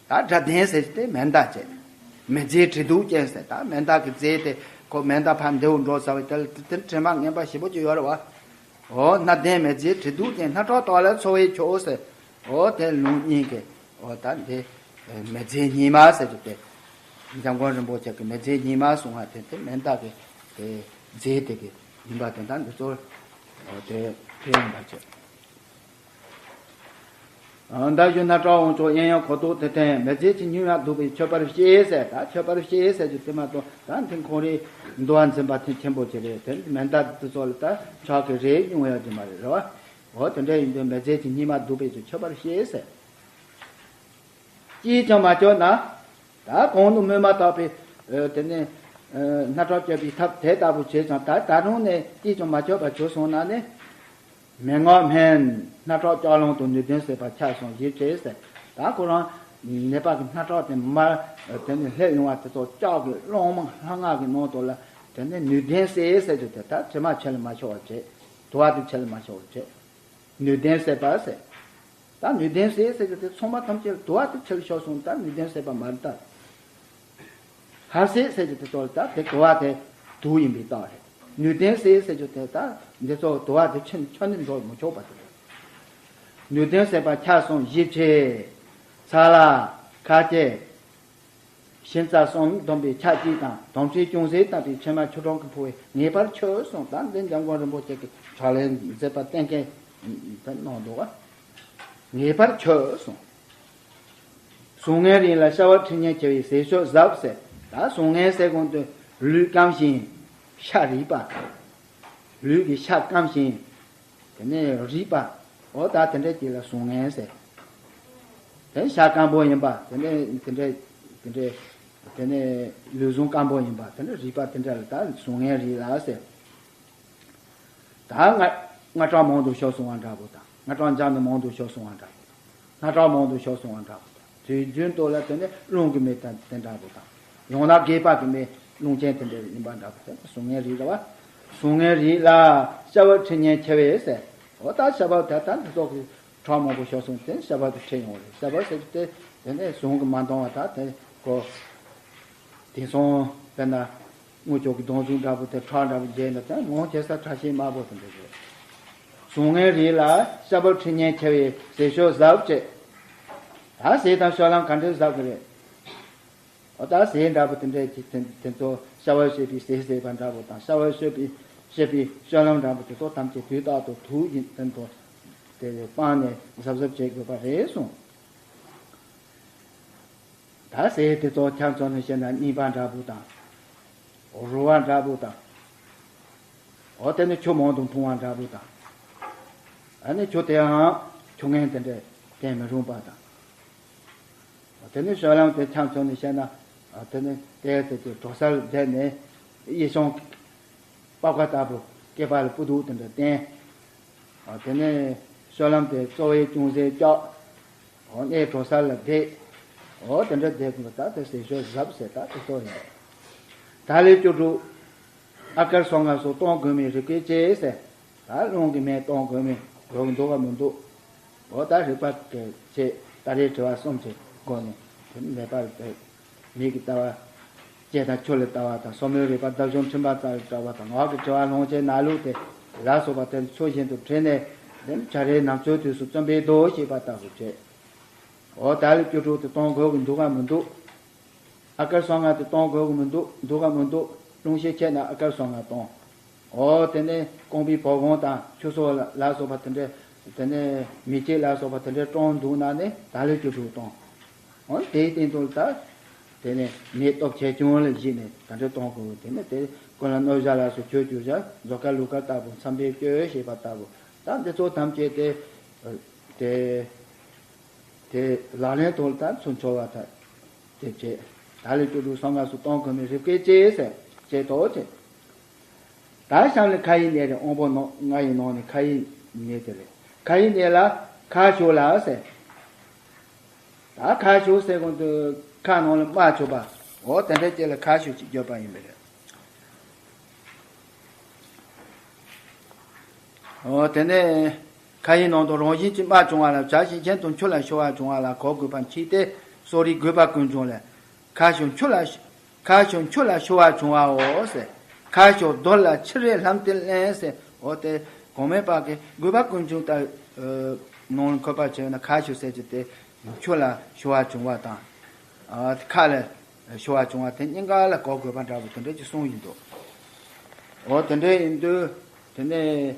ད་སྒྲ་ལྡན་ཟེར་དེ་མེ་མདའ་བྱས། མེ་རྫས་དྲི་དུག་ཅན་ཟེར། ད་མེ་མདའ་གི་རྫས་དེ་ཁོ་མེ་མདའ་ཕར་མདེའུ་འགྲོ་ཟ་བའི་དེ་དེ་དྲི་མ་ངན་པ་ཞེ་པོ་ཅིག་ཡོད་རེད་བ། འོ་སྣ་ལྡན་མེ་རྫས་དྲི་དུག་ཅན། སྣ་ཁྲག་དག་ལ་འཚོ་བས་ཆོག་ཟེར། འོ་དེ་ལུང་གཉིས་ཀྱི་འོ་ད་འདི་མེ་རྫས་སྙིགས་མ་ཟེར་གྱི་དེ། འཇམ་མགོན་རིན་པོ་ཆེ་གི་མེ་རྫས་སྙིགས་མ་གསུང་བ་དེ་དེ་མེ་མདའ་གི་དེ་རྫས་དེ་གི་ཡིན་པ་དེ་དག་འདི་ཚོ་འོ་དེ་དེ་ཡིན་པ་བྱས། མདའ་གཞུ་སྣ་ཁྲག་དབང་ཕྱུག་གཡས་གཡོན་གོ་ལྡོག་དེ་བསྟན། མེ་རྫས་ཀྱི་སྙིགས་མ་བདུག་པས་མཆོད་པར་བཤད་ཟེར། ད་མཆོད་པར་བཤད་ཟེར་རྒྱུ་དེ་མ་གཏོགས་ད་འདི་ཁོང་རའི་འདུལ་བ་འཛིན་པ་དེ་ཆེན་པོ་ཅིག་རེད། དེ་མེ་མདའ་འདི་ཚོ་ལ་ད་ཕྱག་གི་རེག་མྱོང་ཡོད་ཀྱི་མ་རེད། རེད་བ། འོ་དེ་འདྲ་ཡིན་དུས་མེ་རྫས་ཀྱི་སྙིགས་མ་བདུག་པས་མཆོད་པར་བཤད་ཟེར། ཅིས་ཀྱང་མ་བཅོས་ན། ད་གོང་དུ་སྨོས་མ་ཐག་པའི་ཨ་དེ་ནས་ཨ་སྣ་ཁྲག་གཅོད་པའི་ཐབས་དེ་ལྟ་བུ་བྱས་ཀྱང་ད་ད་རུང་ནས་ཅིས་ཀྱང་མ་བཅོས་པར་གྱུར་སོང་ན་ནི། མན་ངག་སྨན། སྣ་ཁྲག་ལྕགས་ལང་དུ་ནུས་ལྡན་བསྲེགས་པ་ཆ་གསུམ་ཞིབ་བྱས་ཟེར། ད་ཁོ་རང་ནད་པ་གི་སྣ་ཁྲག་དེ་མར་དེ་ནས་ལྷོད་ཡོང་བ་དེ་ཚོ་ལྕགས་ཀྱི་སློང་མོ་ལྷ་སྔགས་ཀྱི་ནང་དུ་ལ་དེ་ནས་ནུས་ལྡན་བསྲེགས་ཟེར་རྒྱུ་དེ་ད་དྲི་མ་ཆད་ལ་མ་ཤོར་བ་བྱས། དུ་བ་དེ་ཆད་ལ་མ་ཤོར་བ་བྱས། ནུས་ལྡན་བསྲེགས་པ་ཟེར། ད་ནུས་ལྡན་བསྲེགས་ཟེར་རྒྱུ་དེ་ཚང་མ་ཐམས་ཅད་ལ་དུ་བ་དེ་ཆད་ལ་ཤོར་སོང་ད་ནུས་ལྡན་བསྲེགས་པ་མ་རེད་ད། ཧར་བསྲེགས་ཟེར་རྒྱུ་དེ་ཚོ་ལ་ད་དེ་དུ་བ་དེ་དུག་ཡིན་པའི་རྟགས་རེད། ནུས་ལྡན་བསྲེགས་ཟེར་རྒྱུ་དེ་ད་འདི་ཚོ་དུ་བ་དེ་ཕྱིན་ཆད་ནས་འགྲོ་མི་ཆོག་པ་དེ་རེད། ནུས་ལྡན་བསྲེགས་པ་ཆ་གསུམ་ཞིབ་བྱས། ཚ་ལ། ཁ་སྐྱེ། ཤིང་རྩ་གསུམ་བསྡོམས་པའི་ཆ་གཅིག་དང་དོམ་ཁྲིའི་ཅུང་ཟད་བཏབ་པའི་ཕྱེ་མ་ཆུ་གྲང་གིས་ཕུལ་བས་ངེས་པར་མཆོད་གསུངས། ད་འདི་འཇམ་མགོན་རིན་པོ་ཆེ་གིས་ཕྱག་ལེན་མཛད་པ་གཏན་འཁེལ་དུ་གནང་འདུག་ག་ངེས་པར་མཆོད་གསུངས། ཟུངས་ངན་རིགས་ལ་ཤ་བ་མཁྲིས་ངན་མཁྲིས་པའི་ཟས་སྤྱོད་གཟབ་ཟེར། ད་ཟུངས་ངན་ཟེར་གོང་དུ་ལུས་སྐམ་ཞིང་ཤ་རིད་པ། ལུས་ཀྱི་ཤ་སྐམ་ཞིང་དེ་ནས་རིད་པ། འོ་ད་དེ་འདྲ་ཅིག་ལ་ཟུངས་ངན་ཟེར། དེ་ཤ་སྐམ་པོ་ཡིན་པ་དེ་འདྲ་དེ་འདྲ་དེ་འདྲ་དེ་ནས་ལུས་ཟུངས་སྐམ་པོ་ཡིན་པ་དེ་འདྲ་རིད་པ་དེ་འདྲ་ལ་ད་ཟུངས་ངན་རིགས་ལ་ཟེར། ད་ང་ང་སྐྲག་མང་དུ་ཤོར་སོང་བ་འདྲ་པོ་དང་ང་སྐྲག་འཇམ་ནས་མང་དུ་ཤོར་སོང་བ་འདྲ་པོ་དང་། སྣ་ཁྲག་མང་དུ་ཤོར་སོང་བ་འདྲ་པོ་དང་། དུས་རྒྱུན་དུ་ལ་དེ་ནས་རླུང་གི་མི་དང་དེ་འདྲ་པོ་དང་། ཡང་ན་སྒལ་པ་གི་མི་རླུང་ཅན་དེ་འདྲ་ཡིན་པ་འདྲ་པོ་དེ་ཟུངས་ངན་རིགས་རེད་བ། ཟུངས་ངན་རིགས་ལ་ཤ་བབ་མཁྲིས་ངན་མཁྲིས་པས་ཟེར། འོ་ད་ཤ་བབ་དེ་ད་འདི་ཚོ་གི་ཁྲག་མང་པོ་ཤོར་སོང་དེ་ཤ་བབ་དེ་མཁྲིས་ཡོང་བ་རེད། ཤ་བབ་ཟེར་གྱི་དེ་དེ་ནས་ཟུངས་གི་མ་འདང་བ་ད་དེ་ཀོ། དེང་སང་དཔེར་ན་དངུལ་ཆུ་གི་སྡོང་ཟུག་འདྲ་པོ་དེ་ཁྲག་འདྲ་པོ་འཇལ་ན་དེ་ངོ་ཆེ་ས་ཁྲག་ཤེད་དམར་པོ་དེ་འདྲ་རེད། ཟུངས་ངན་རིགས་ལ་ཤ་བབ་མཁྲིས་ངན་མཁྲིས་པའི་ཟས་སྤྱོད་གཟབ་བྱེད། ད་ཟས་དང་སྤྱོད་ལམ་ག་འདྲས་གཟབ་གི་རེད། འོ་ད་ཟས་འདྲ་པོ་དེ་འདྲས་ཀྱི་དེ་དེ་ཚོ་ཤ་བབ་བཤད་པའི་ཟས་ཟས་པ་འདྲ་པོ་དང་ཤ་བབ་བཤད་པའི་བཤད་པའི་སྤྱོད་ལམ་འདྲ་པོ་དེ་ཚོ་ཐམས་ཅད་དུས་རྟག་ཏུ་དུག་ཡིན་དོན་དུ་དེ་སྤངས་ནས་གཟབ་གཟབ་བྱེད་དགོས་པ་རེད་གསུངས། ད་ཟས་དེ་ཚོ་ཆ་མཚོན་ནས་བཤད་ན་རྙིང་པ་འདྲ་པོ་དང་། རུལ་བ་འདྲ་པོ་དང་། འོ་དེ་ནི་ཆུ་མང་དུ་འཐུང་བ་འདྲ་པོ་དང་། ཨ་ནི་ཆུ་དེའང་ཆུ་ངན་དེ་འདྲས་བསྟེན་མི་རུང་པ་དང་། འོ་དེ་ནི་སྨོན་ལམ་དེ་ཆ་མཚོན་ནས་བཤད་ན། འོ་དེ་ནི་དེའི་ཚེ་དེ་གྲོ་སར་བསྡད་ནས་ཡིད་བྱུང་པགས་པ་ལྟ་བུ་སྐེད་པ་ལ་སྤུ་སྡུག་དེ་འདྲ་བསྟེན། འོ་དེ་ནས་སྨོན་ལམ་དེ་གཙོ་བོའི་ཅུང་ཟད་བཀྱག་འོ་གནས་གྲོ་སར་ལ་བསྡད། འོ་དེ་འདྲ་བསྡད་དགོས། ད་དེ་ཟས་སྤྱོད་གཟབ་ཟེར་ད་དེ་ཚོ་ཡིན། ད་ལས་བཅུ་དྲུག་ཨ་ཀར་སོ་ལྔ་སོགས་གཏོང་དགོས་མིན་རིགས་པས་དཔྱད་ཟེར། ད་རླུང་གི་མེ་གཏོང་དགོས་མིན་དགོས་ཀྱི་འདུག་ག་མི་འདུག་འོ་ད་རིགས་པ་གི་ཆེད་ད་རེས་དྲི་བ་གསུམ་གྱི་སྒོ་ནས་དེ་མེ་སྤར་བའི་མིག་གི་ལྟ་བ། ལྕེ་དང་ཆུ་ལ་ལྟ་བ་དང་སོར་མོའི་རིག་པ་ལྡབ་འཇོམས་འཕྲིན་པ་ཙམ་ལ་སྐྲག་པ་དང་། ངག་གི་དྲི་བ་ལྷུང་བྱེད་ན་ལུགས་དེ་ལ་སོགས་པ་དེ་ཚུལ་བཞིན་དུ་དྲིས་ནས་དེ་བྱ་རའི་ནམ་ཚོད་དུས་སུ་བཙུན་པས་སྡོད་ཞེས་པ་ལྟ་བུ་བྱེད། འོ་ད་ལས་བཅུ་དྲུག་དེ་གཏོང་དགོས་ཀྱི་འདུག་ག་མི་འདུག་ཨ་ཀར་སོ་ལྔ་དེ་གཏོང་དགོས་ཀྱི་མི་འདུག་འདུག་ག་མི་འདུག་རླུང་ཤས་ཆད་ན་ཨ་ཀར་སོ་ལྔ་གཏོང་། འོ་དེ་ནས་རྐང་པའི་བོགས་གོང་དང་ཆུ་སོ་ལ་ལ་སོགས་པ་དེ་འདྲས། དེ་ནས་མིག་ཆུ་ལ་སོགས་པ་དེ་འདྲས་གཏོང་འདུག་ན་ནི་ད་ལས་བཅུ་དྲུག་གཏོང་། འོ་དེའི་སྟེང་དུ་ད་དེ་ནས་མེ་སྟོབས་ཆེ་ཆུང་ལ་གཞིགས་ནས་ད་འདྲས་གཏོང་དགོས། དེ་ནས་དེ་ཀུན་ལ་གནོད་བྱ་ལ་སོགས་ཆོས་བཅུ་བཞག་མཛོ་དཀར་ལུག་དཀར་ལྟ་བུ་མཚམས་པས་སྤྱོད་ཞེས་པ་ལྟ་བུ། ད་འདི་ཚོ་ཐམས་ཅད་དེ་དེ་དེ་ལག་ལེན་ཐོག་ལ་ད་ཚུར་འཁྱོལ་བ་ད་དེ་བྱེད། ད་ལས་བཅུ་དྲུག་སོ་ལྔ་སོགས་གཏོང་དགོས་མིན་རིགས་པས་དཔྱད་ཟེར་བྱེད་དོ་བྱེད། ད་གཤམ་ལ་ཁ་ཡི་གནས་རེད། དབང་པོ་ནང་ལྔ་ཡི་ནང་ནས་ཁ་ཡི་གནས་དེ་རེད། ཁ་ཡི་གནས་ལ་ཁ་ཞུགས་ལ་ཟེར། ད་ཁ་ཞུགས་ཟེར་གོང་དུ་ཁ་ནང་ལ་རྨ་ཆུ་བ། འོ་དེ་འདྲ་ཅིག་ལ་ཁ་ཞུགས་ཅིག་བརྗོད་པ་ཡིན་པ་རེད། འོ་དེ་ནས་ཁ་ཡི་ནང་དུ་རང་བཞིན་གྱིས་རྨ་བྱུང་བ་ལ་བྱ་ཞིང་གཞན་དུ་འཁྱུ་ལ་ཤོར་བ་བྱུང་བ་ལ་གོ་དགོས་པ་མཆིས་ཏེ། གསོ་རིག་དགོས་པ་ཀུན་འབྱུང་ལས། ཁ་ཞུགས་འཁྱུ་ལ་ཁ་ཞུགས་འཁྱུ་ལ་ཤོར་བ་བྱུང་བའོ་ཟེར། ཁ་ཞུགས་རྡོལ་ལ་ཆུ་རེ་ལྷམ་དེ་ལེན་ཟེར། འོ་དེ་གོང་མའི་བར་གྱི་དགོས་པ་ཀུན་འབྱུང་ལྟར་ནང་ལ་འཁོད་པ་བྱས་ན་ཁ་ཞུགས་ཟེར་གྱི་དེ་འཁྱུ་ལ་ཤོར་བ་བྱུང་བ་དང་། ཨ་ཁ་ལ་ཤོར་བ་བྱུང་བ་དེ་གཉིས་ཀ་ལ་གོ་དགོས་པ་འདྲ་བོ་དེ་འདྲ་ཅིག་གསུངས་ཡིན་འདུག་འོ་དེ་འདྲ་ཡིན་དུས་དེ་ནས་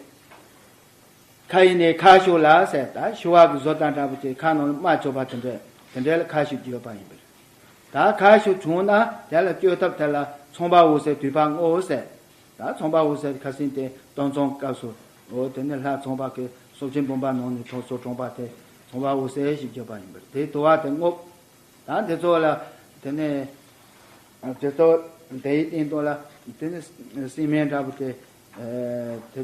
ཁ་ཡི་གནས་ཁ་ཞུགས་ལ་ཟེར། ད་ཤུ་བ་གི་བཟོ་ལྟ་འདྲ་བོ་ཅིག་ཁ་ནང་ལ་རྨ་ཆུ་བ་དེ་འདྲ་དེ་འདྲ་ལ་ཁ་ཞུགས་ཀྱི་ཡོད་པ་ཡིན་པ་རེད། ད་ཁ་ཞུགས་བྱུང་ན་དེ་ལ་བཅོས་ཐབས་དེ་ལ་ཚངས་པ་འོད་ཟེར་དུད་པ་བསྔོ་ཟེར། ད་ཚངས་པ་འོད་ཟེར་ཁ་སང་དེ་གཏོར་མཚམས་སྐབས་སུ་འོ་དེ་ནས་ལྷ་ཚངས་པ་གི་སྲོག་ཆགས་འབུམ་པ་ནང་ནས་གྲོངས་སོ་གྲོངས་པ་དེ་ཚངས་པ་འོད་ཟེར་ཞེས་བརྗོད་པ་ཡིན་པ་རེད། དེ་དུ་བ་དེ་བསྔོ། ད་འདི་ཚོ་ལ་དེ་ནས་དེ་ཚོ་དེའི་སྟེང་དུ་ལ་དེ་ནས་སྲིན་སྨན་འདྲ་པོ་དེ་དེ་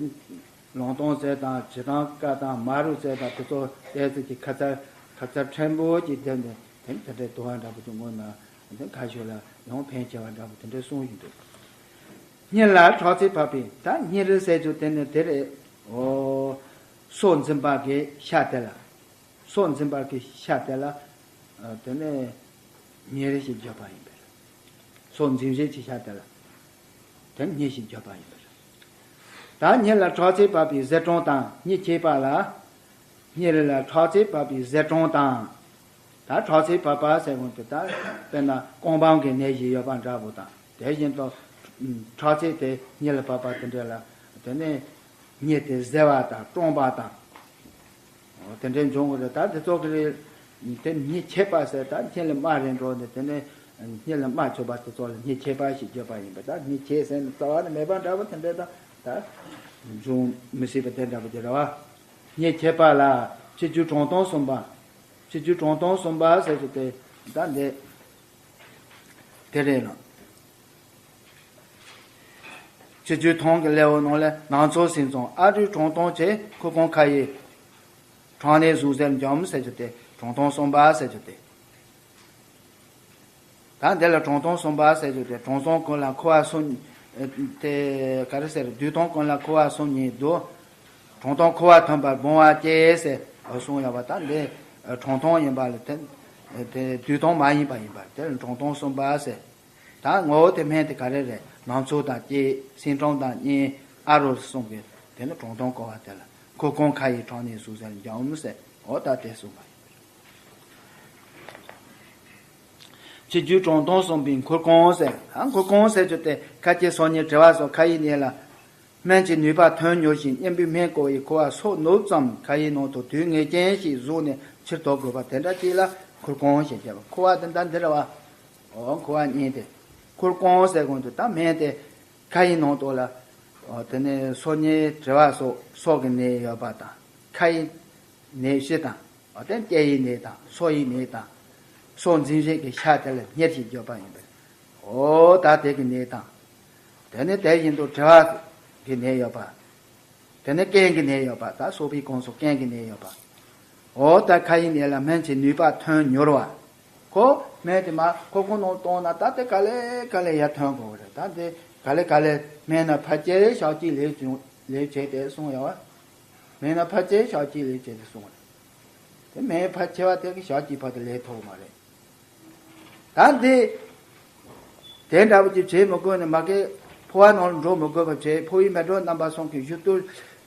ལུང་སྟོང་ཟས་དང་བྱི་ཐང་ཀ་དང་མ་རུ་ཟས་དང་དེ་ཚོ་ཏོག་ཙམ་གྱི་ཁ་ཚར་ཁ་ཚར་ཕྲན་བུ་ཅིག་བསྡད་ནས་དེ་དེ་འདྲའི་དུ་བ་འདྲ་པོ་ཅིག་བསྔོས་ན་དེ་ཁ་ཤོ་ལ་ཡང་ཕན་ཆེ་བ་འདྲ་པོ་དེ་འདྲའི་གསུངས་ཡོད་འདུག་སྙིལ་ལ་ཁྲག་ཚིལ་བབས་པས། ད་སྙིལ་ཟས་ཚོ་དེ་ནས་དེ་རེད། འོ་སོ་འཛིན་པ་གི་ཤ་དེ་ལ། སོ་འཛིན་པར་གྱི་ཤ་དེ་ལ། དེ་ནས་སྙིལ་ཞེས་བརྗོད་པ་ཡིན་པས། སོ་འཛིན་བྱེད་ཀྱི་ཤ་དེ་ལ། དེ་སྙིལ་ཞེས་བརྗོད་པ་ཡིན་པས། ད་སྙིལ་ལ་ཁྲག་ཚིལ་བབས་པའི་ཟས་གྲངས་དང་། སྙིལ་ཆད་པ་ལ། སྙིལ་ལ་ཁྲག་ཚིལ་བབས་པའི་ཟས་གྲངས་དང་། ད་ཁྲག་ཚིལ་བབས་པ་ཟེར་གོང་དུ་ད་དཔེར་ན་རྐང་བམ་གྱི་ནད་གཞི་ཡོད་པ་འདྲ་པོ་དང་དེ་བཞིན་དུ་ཁྲག་ཚིལ་དེ་སྙིལ་ལ་བབས་པ་དེ་འདྲ་ལ་དེ་ནས་སྙིལ་དེ་གཟེར་བ་དང་བཀྲོངས་པ་དང་། འོ་དེ་འདྲའི་འབྱུང་གི་རེད། ད་དེ་ཚོ་གི་རེད། དེ་སྙིལ་ཆད་པ་ཟེར་ད་སྙིལ་ལ་རྨ་རེ་འགྲོ་ནས་དེ་ནས་སྙིལ་ལ་རྨ་ཆུ་བ་དེ་ཚོ་ལ་སྙིལ་ཆད་པ་ཞེས་བརྗོད་པ་ཡིན་པས། ད་སྙིལ་ཆད་ཟེར་ནས་རྩ་བ་ནས་མེད་པ་འདྲ་པོ་དེ་འདྲ་ད་ད་འབྱུང་མི་སྲིད་པ་དེ་འདྲ་པོ་དེ་རེད་བ། སྙིལ་ཆད་པ་ལ་ཕྱི་རྒྱུད་གྲངས་སྟོང་གསུམ་པ། ཕྱི་རྒྱུད་གྲངས་སྟོང་གསུམ་པ་ཟེར་གྱི་དེ་ད་འདི་དེ་རེད་ལ། ཕྱི་རྒྱུད་ཐང་གི་ལེའུ་ནང་ལས་ནང་ཚོགས་སེམས་ཙམ་ཨ་རུས་གྲངས་སྟོང་ཆེ་ཁུ་ཁང་ཁ་ཡི་གྲངས་ནས་གཟུགས་ཟེར་འཇམ་ཟེར་གྱི་དེ་གྲངས་སྟོང་གསུམ་པ་ཟེར་གྱི་དེ། ད་འདི་ལ་གྲངས་སྟོང་གསུམ་པ་ཟེར་གྱི་དེ་གྲངས་སྟོང་ཀུན་ལ་འཁོར་བ་གསུམ། དེ་ག་རེ་ཟེར་དུས་སྟོང་ཀུན་ལ་འཁོར་བ་གསུམ་ཉིད་དུ། གྲངས་སྟོང་འཁོར་བ་མཐུན་པར་སྦང་བ་སྐྱེ་ཟེར་གསུངས་ཡོད་པ་ད་འདི་གྲངས་སྟོང་ཡིན་པ་ལ་དེ་དེ་དུས་སྟོང་མ་ཡིན་པ་ཡིན་པ་དེ་ལ་གྲངས་སྟོང་གསུམ་པ་ཟེར། ད་ངོ་བོ་དེ་སྨན་དེ་ག་རེ་རེད། ནང་ཚོགས་དང་སྐྱེ་སེམས་ཁྲམ་དང་གཉེན་ཨ་རུ་གསུམ་གྱི་དེ་ནི་གྲངས་སྟོང་བསྐོར་བ་དེ་ལ་འཁོར་གང་ཁ་ཡི་གྲངས་ནས་གཟུགས་ཟེར་འཇམ་ཟེར་འོ་ད་དེ་གསུངས་པ་ཡིན། ཕྱི་རྒྱུད་གྲངས་སྟོང་གསུམ་པའི་འཁོར་གང་ཟེར། ཨ་འཁོར་གང་ཟེར་རྒྱུ་དེ་ཁ་སྐྱེ་སོ་གཉིས་གྲེ་བ་སོགས་ཁ་ཡི་གནས་ལ། སྨན་གྱི་ནུས་པ་ཐོན་མྱུར་ཞིང་གཉེན་པོའི་སྨན་བསྐོལ་བའི་ཁུ་བ་སོ་ནུབ་ཙམ་ཁ་ཡི་ནང་དུ་དུས་ངེས་ཅན་ཞིག་ཟུག་ནས་ ཕྱིར་ལྡོག་དགོས་པ་དེ་འདྲ་ཅིག་ལ་འཁོར་གང་ཞེས་བྱ་བ། འཁོར་བ་དེ་འདྲ་འདི་རེད་བ། འོ་འཁོར་བ་གཉིས་ཏེ། འཁོར་གང་ཟེར་གོང་དུ་ད་སྨན་དེ་ཁ་ཡི་ནང་དུ་ལ། འོ་དེ་ནས་སོ་གཉིས་དྲི་བ་སོགས་སོགས་ཀྱི་ནད་ཡོད་པ་དང་། ཁ་ཡི་ནད་བཞི་དང་། འོ་དེ་སྐེ་ཡི་ནད་དང་སོ་ཡི་ནད་དང་། སོ་འཛིན་བྱེད་ཀྱི་ཤ་དེ་ལ་སྙེར་ཞེས་བརྗོད་པ་ཡིན་པས། འོ་ད་དེ་གི་ནད་དང་། དེ་ནས་དེ་བཞིན་དུ་དྲི་བ་གི་ནད་ཡོད་པ། དེ་ནས་རྐན་གྱི་ནད་ཡོད་པ། ད་སོ་པའི་ཁོངས་སུ་རྐན་གྱི་ནད་ཡོད་པ། འོ་ད་ཁ་ཡི་ནད་ལ་སྨན་གྱི་ནུས་པ་ཐོན་མྱུར་བ། ཁོ་སྨན་དེ་མ་ཁོ་ཁོ་ནང་བཏང་ན་ད་དེ་ག་ལེ་ག་ལེ་ཡར་ཐོན་དགོས་རེད། ད་དེ་ག་ལེ་ག་ལེ་སྨན་ན་ཕལ་ཆེར་ཞག་གཅིག་ལས་བྱུང་ལས་བྱས་ཏེ་གསུངས་ཡོད་བ། སྨན་ན་ཕལ་ཆེར་ཞག་གཅིག་ལས་བྱས་ཏེ་གསུངས་རེད། དེ་སྨན་ཕལ་ཆེ་བ་དེ་གི་ཞག་གཅིག་བར་དུ་ལས་ཐུབ་མ་རེད། ད་འདི། དེ་འདྲ་བོ་ཅིག་བྱེད་མི་དགོས་ནས་མ་གི་ཕོ་བ་ནང་ལ་འགྲོ་མི་དགོས་པ་བྱས། ཕོ་བའི་མེ་ཏོག་རྣམ་པ་གསུམ་གྱི་བཞུ་བཏུལ་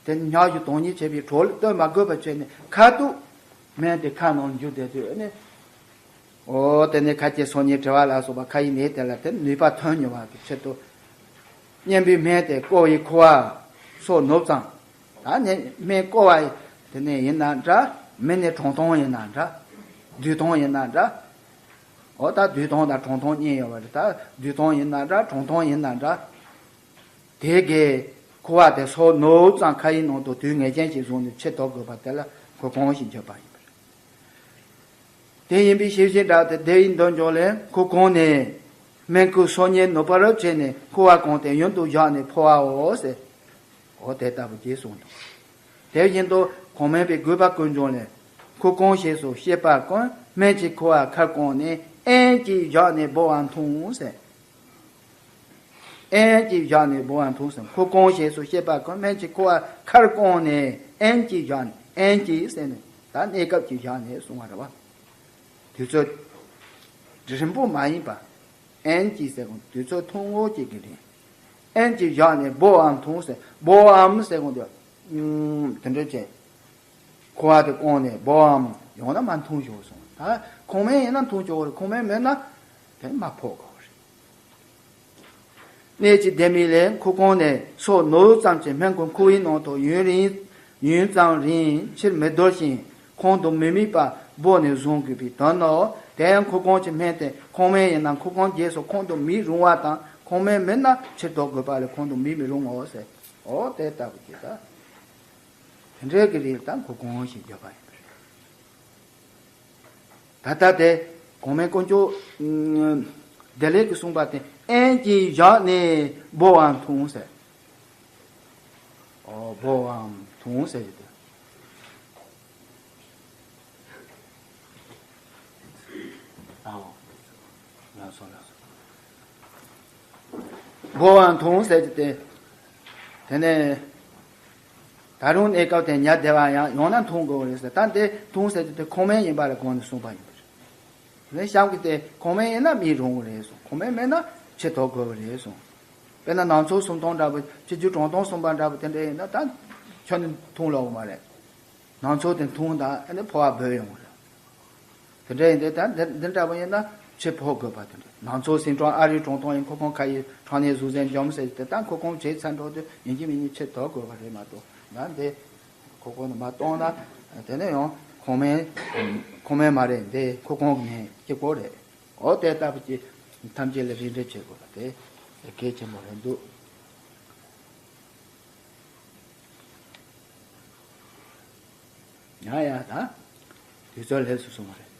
དེ་ཉག་བཞུ་དོན་གཉིས་བྱས་པའི་གྲོགས་ལ་ལྟོས་མ་དགོས་པ་བྱས་ནས་ཁ་ཐུག་སྨན་དེ་ཁ་ནང་འཇུ་བསྡད་དུས་ནི། འོ་དེ་ནས་ཁ་སྐྱེ་སོ་ཉལ་གྲེ་བ་ལ་སོགས་པ་ཁ་ཡི་ནད་དེ་ལ་དེ་ནུས་པ་ཐོན་མྱོང་བ་གི་ཆེད་དུ། གཉེན་པོའི་སྨན་དེ་བསྐོལ་བའི་ཁུ་བ་སོ་ནུབ་ཙམ། ད་ནི་སྨན་བསྐོལ་བ་དེ་ནས་ཡིན་ན་འདྲ། མི་ནི་གྲང་ཐུང་ཡིན་ན་འདྲ། དུས་ཐུང་ཡིན་ན་འདྲ། འོ་ད་དུས་ཐུང་དང་གྲང་ཐུང་གཉིས་ཡོད་པ་རེད། ད་དུས་ཐུང་ཡིན་ན་འདྲ། གྲང་ཐུང་ཡིན་ན་འདྲ། དེ་གའི་ཁུ་བ་དེ་སོ་ནུབ་ཙམ་ཁ་ཡི་ནང་དུ་དུས་ངེས་ཅན་ཞིག་བཟུང་ནས་ཕྱིར་ལྡོག་དགོས་པ་དེ་ལ་འཁོར་གང་ཞེས་བརྗོད་པ་ཡིན་པ་རེད། དེ་ཡིན་པའི་ཤེས་བཞིན་སྒྲ་དེ་དེ་ཡི་འདོད་འཇོག་ལས། འཁོར་གང་ནས་སྨན་ཁུ་སོ་ཉལ་ནུབ་པར་བྱས་ནས་ཁུ་བ་གང་དེ་ཡུན་དུ་བཞག་ནས་ཕོ་བའོ་ཟེར། འོ་དེ་ལྟ་བུ་ཅིག་གསུངས་དང་། དེ་བཞིན་དུ་གོང་སྨན་པའི་དགོས་པ་ཀུན་འབྱུང་ལས། འཁོར་གང་ཞེས་སོགས་བཤད་པ་ཀུན་སྨན་གྱི་ཁུ་བ་ཁར་བསྐོངས་ནས་དབེན་གྱིས་བཞག་ནས་སྦོ་བ་འཐུང་ཟེར། དབེན་གྱིས་བཞག་ནས་སྦོ་བ་འཐུང་ཟེར། འཁོར་གང་ཞེས་སོགས་བཤད་པ་ཀུན་སྨན་གྱི་ཁུ་བ་ཁར་བསྐོངས་ནས་དབེན་གྱིས་བཞག་ནས། དབེན་གྱིས་ཟེར་ནས་ད་གནས་སྐབས་ཀྱིས་བཞག་ནས་གསུང་བ་རེད་བ། དུས་ཚོད་རིང་པོ་མ་ཡིན་པ། དབེན་གྱིས་ཟེར་གོང་དུས་ཚོད་ཐུང་ངུ་ཅིག་གི་རིང་། དབེན་གྱིས་བཞག་ནས་སྦོ་བའམ་འཐུང་ཟེར། སྦོ་བའམ་ཟེར་གོང་དུ། ཨུམ། དེ་འདྲ་བྱས། ཁུ་བ་དེ་བསྐོངས་ནས་སྦོ་བའམ། ཡང་ན་མར་འཐུང་ཆོག་གསུངས། ད་ཁོག་སྨན་ཡིན་ན་འཐུང་ཆོག་གི་རེད། ཁོག་སྨན་མེད་ན་དེ་མར་ཕོག་དགོས་རེད། གནད་ཀྱི་ལྡེ་མིག་ལས། འཁོར་གང་ནས་སོ་ནུབ་ཙམ་གྱི་སྨན་ཁུ་ཁུ་བའི་ནང་དུ་ཡུན་རིང་ཡུན་ཙམ་རིང་ཕྱིར་མི་བསྡུ་ཞིང་ཁོང་དུ་མི་དམིགས་པ་སྦོ་ནས་བཟུང་དགོས་པའི་དོན་ནོ། དེ་ཡང་འཁོར་གང་གི་སྨན་དེ་ཁོག་སྨན་ཡིན་ན་འཁོར་གང་རྗེས་སུ་ཁོང་དུ་མིད་རུང་བ་དང་། ཁོག་སྨན་མིན་ན་ཕྱིར་ལྡོག་དགོས་པ་ལས་ཁོང་དུ་མིད་མི་རུང་ངོ་ཟེར། འོ་དེ་ལྟ་བུ་ཅིག་ད། དེ་འདྲའི་གི་རིགས་ད་འཁོར་གང་ཞེས་བརྗོད་པ་ཡིན་པ་རེད། ད་ལྟ་དེ་གོང་མའི་དཀོན་མཆོག་ཨུམ་བདེ་ལེགས་ཀྱིས་གསུངས་པ་དེ། དབེན་གྱིས་བཞག་ནས་སྦོ་བའམ་འཐུང་ཟེར། ཨོ་སྦོ་བའམ་འཐུང་ཟེར་གྱི་དེ། ཨའོ། ལགས་སོ་ལགས་སོ། སྦོ་བའམ་འཐུང་ཟེར་གྱི་དེ། དེ་ནས། ད་རུང་གནས་སྐབས་དེ་ཉལ་བདེ་བ་ཡང་ཡང་ན་འཐུང་དགོས་རེད་ཟེར། ད་འདི་འཐུང་ཟེར་གྱི་དེ་ཁོག་སྨན་ཡིན་པ་ལ་དགོངས་ནས་གསུངས་པ་ཡིན་པ་རེད། དེ་ནས་གཤམ་གྱི་དེ་ཁོག་སྨན་ཡིན་ན་མིད་རུང་བ་རེད་གསུངས། ཁོག་སྨན་མེད་ན་ཕྱིར་ལྡོག་དགོས་པ་རེད་གསུངས། དཔེར་ན་ནང་ཚོགས་སུམ་སྟོང་འདྲ་པོ་ཕྱི་རྒྱུ་གྲང་ཐུང་གསུངས་པ་འདྲ་པོ་དེ་འདྲ་ཡིན་ན་ད་ཁྱོན་ནས་འཐུང་ལོག་མ་རེད། ནང་ཚོགས་དེ་འཐུང་དང་ཨ་ནི་ཕོ་བ་སྦོས་ཡོང་བ་རེད། དེ་འདྲ་ཡིན་དེ་ད་འདི་འདི་འདྲ་པོ་ཡིན་ན་ཕྱིར་ཕོག་དགོས་པ་དེ་འདྲ། ནང་ཚོགས་སིང་ཀྲོང་ཨ་རིའི་གྲོང་ཐོང་ཡིན། ཁོ་ཁོང་ཁ་ཡི་ཁྲང་ནས་གཟུགས་ཟན་འཇོམས་ཟེར་དེ་ད་ཁོ་ཁོང་བྱས་ཚར་འགྲོ་དུས་ཡིན་གཅིག་མིན་གཉིས་ཕྱིར་ལྡོག་དགོས་པ་རེད་མ་གཏོགས། ད་འདི་ཁོ་ཁོང་ནས་མ་གཏོང་ན་དེ་ནས་ཡང་ཁོག་སྨན་ཁོག་སྨན་མ་རེད། འདི་ཁོ་ཁོང་གི་ནས་སྐྱེ་སྐོར་རེད། འོ་དེ་ལྟ་བུ་ཅིག་ཐམས་ཅད་ལ་རིགས་འགྲེ་བྱེད་དགོས་པ་དེ་གལ་ཆེན་པོ་རེད་འདུག། ཡ་ཡ་ད། དུས་ཚོད་ལེགས་སུ་སོང་བ་རེད།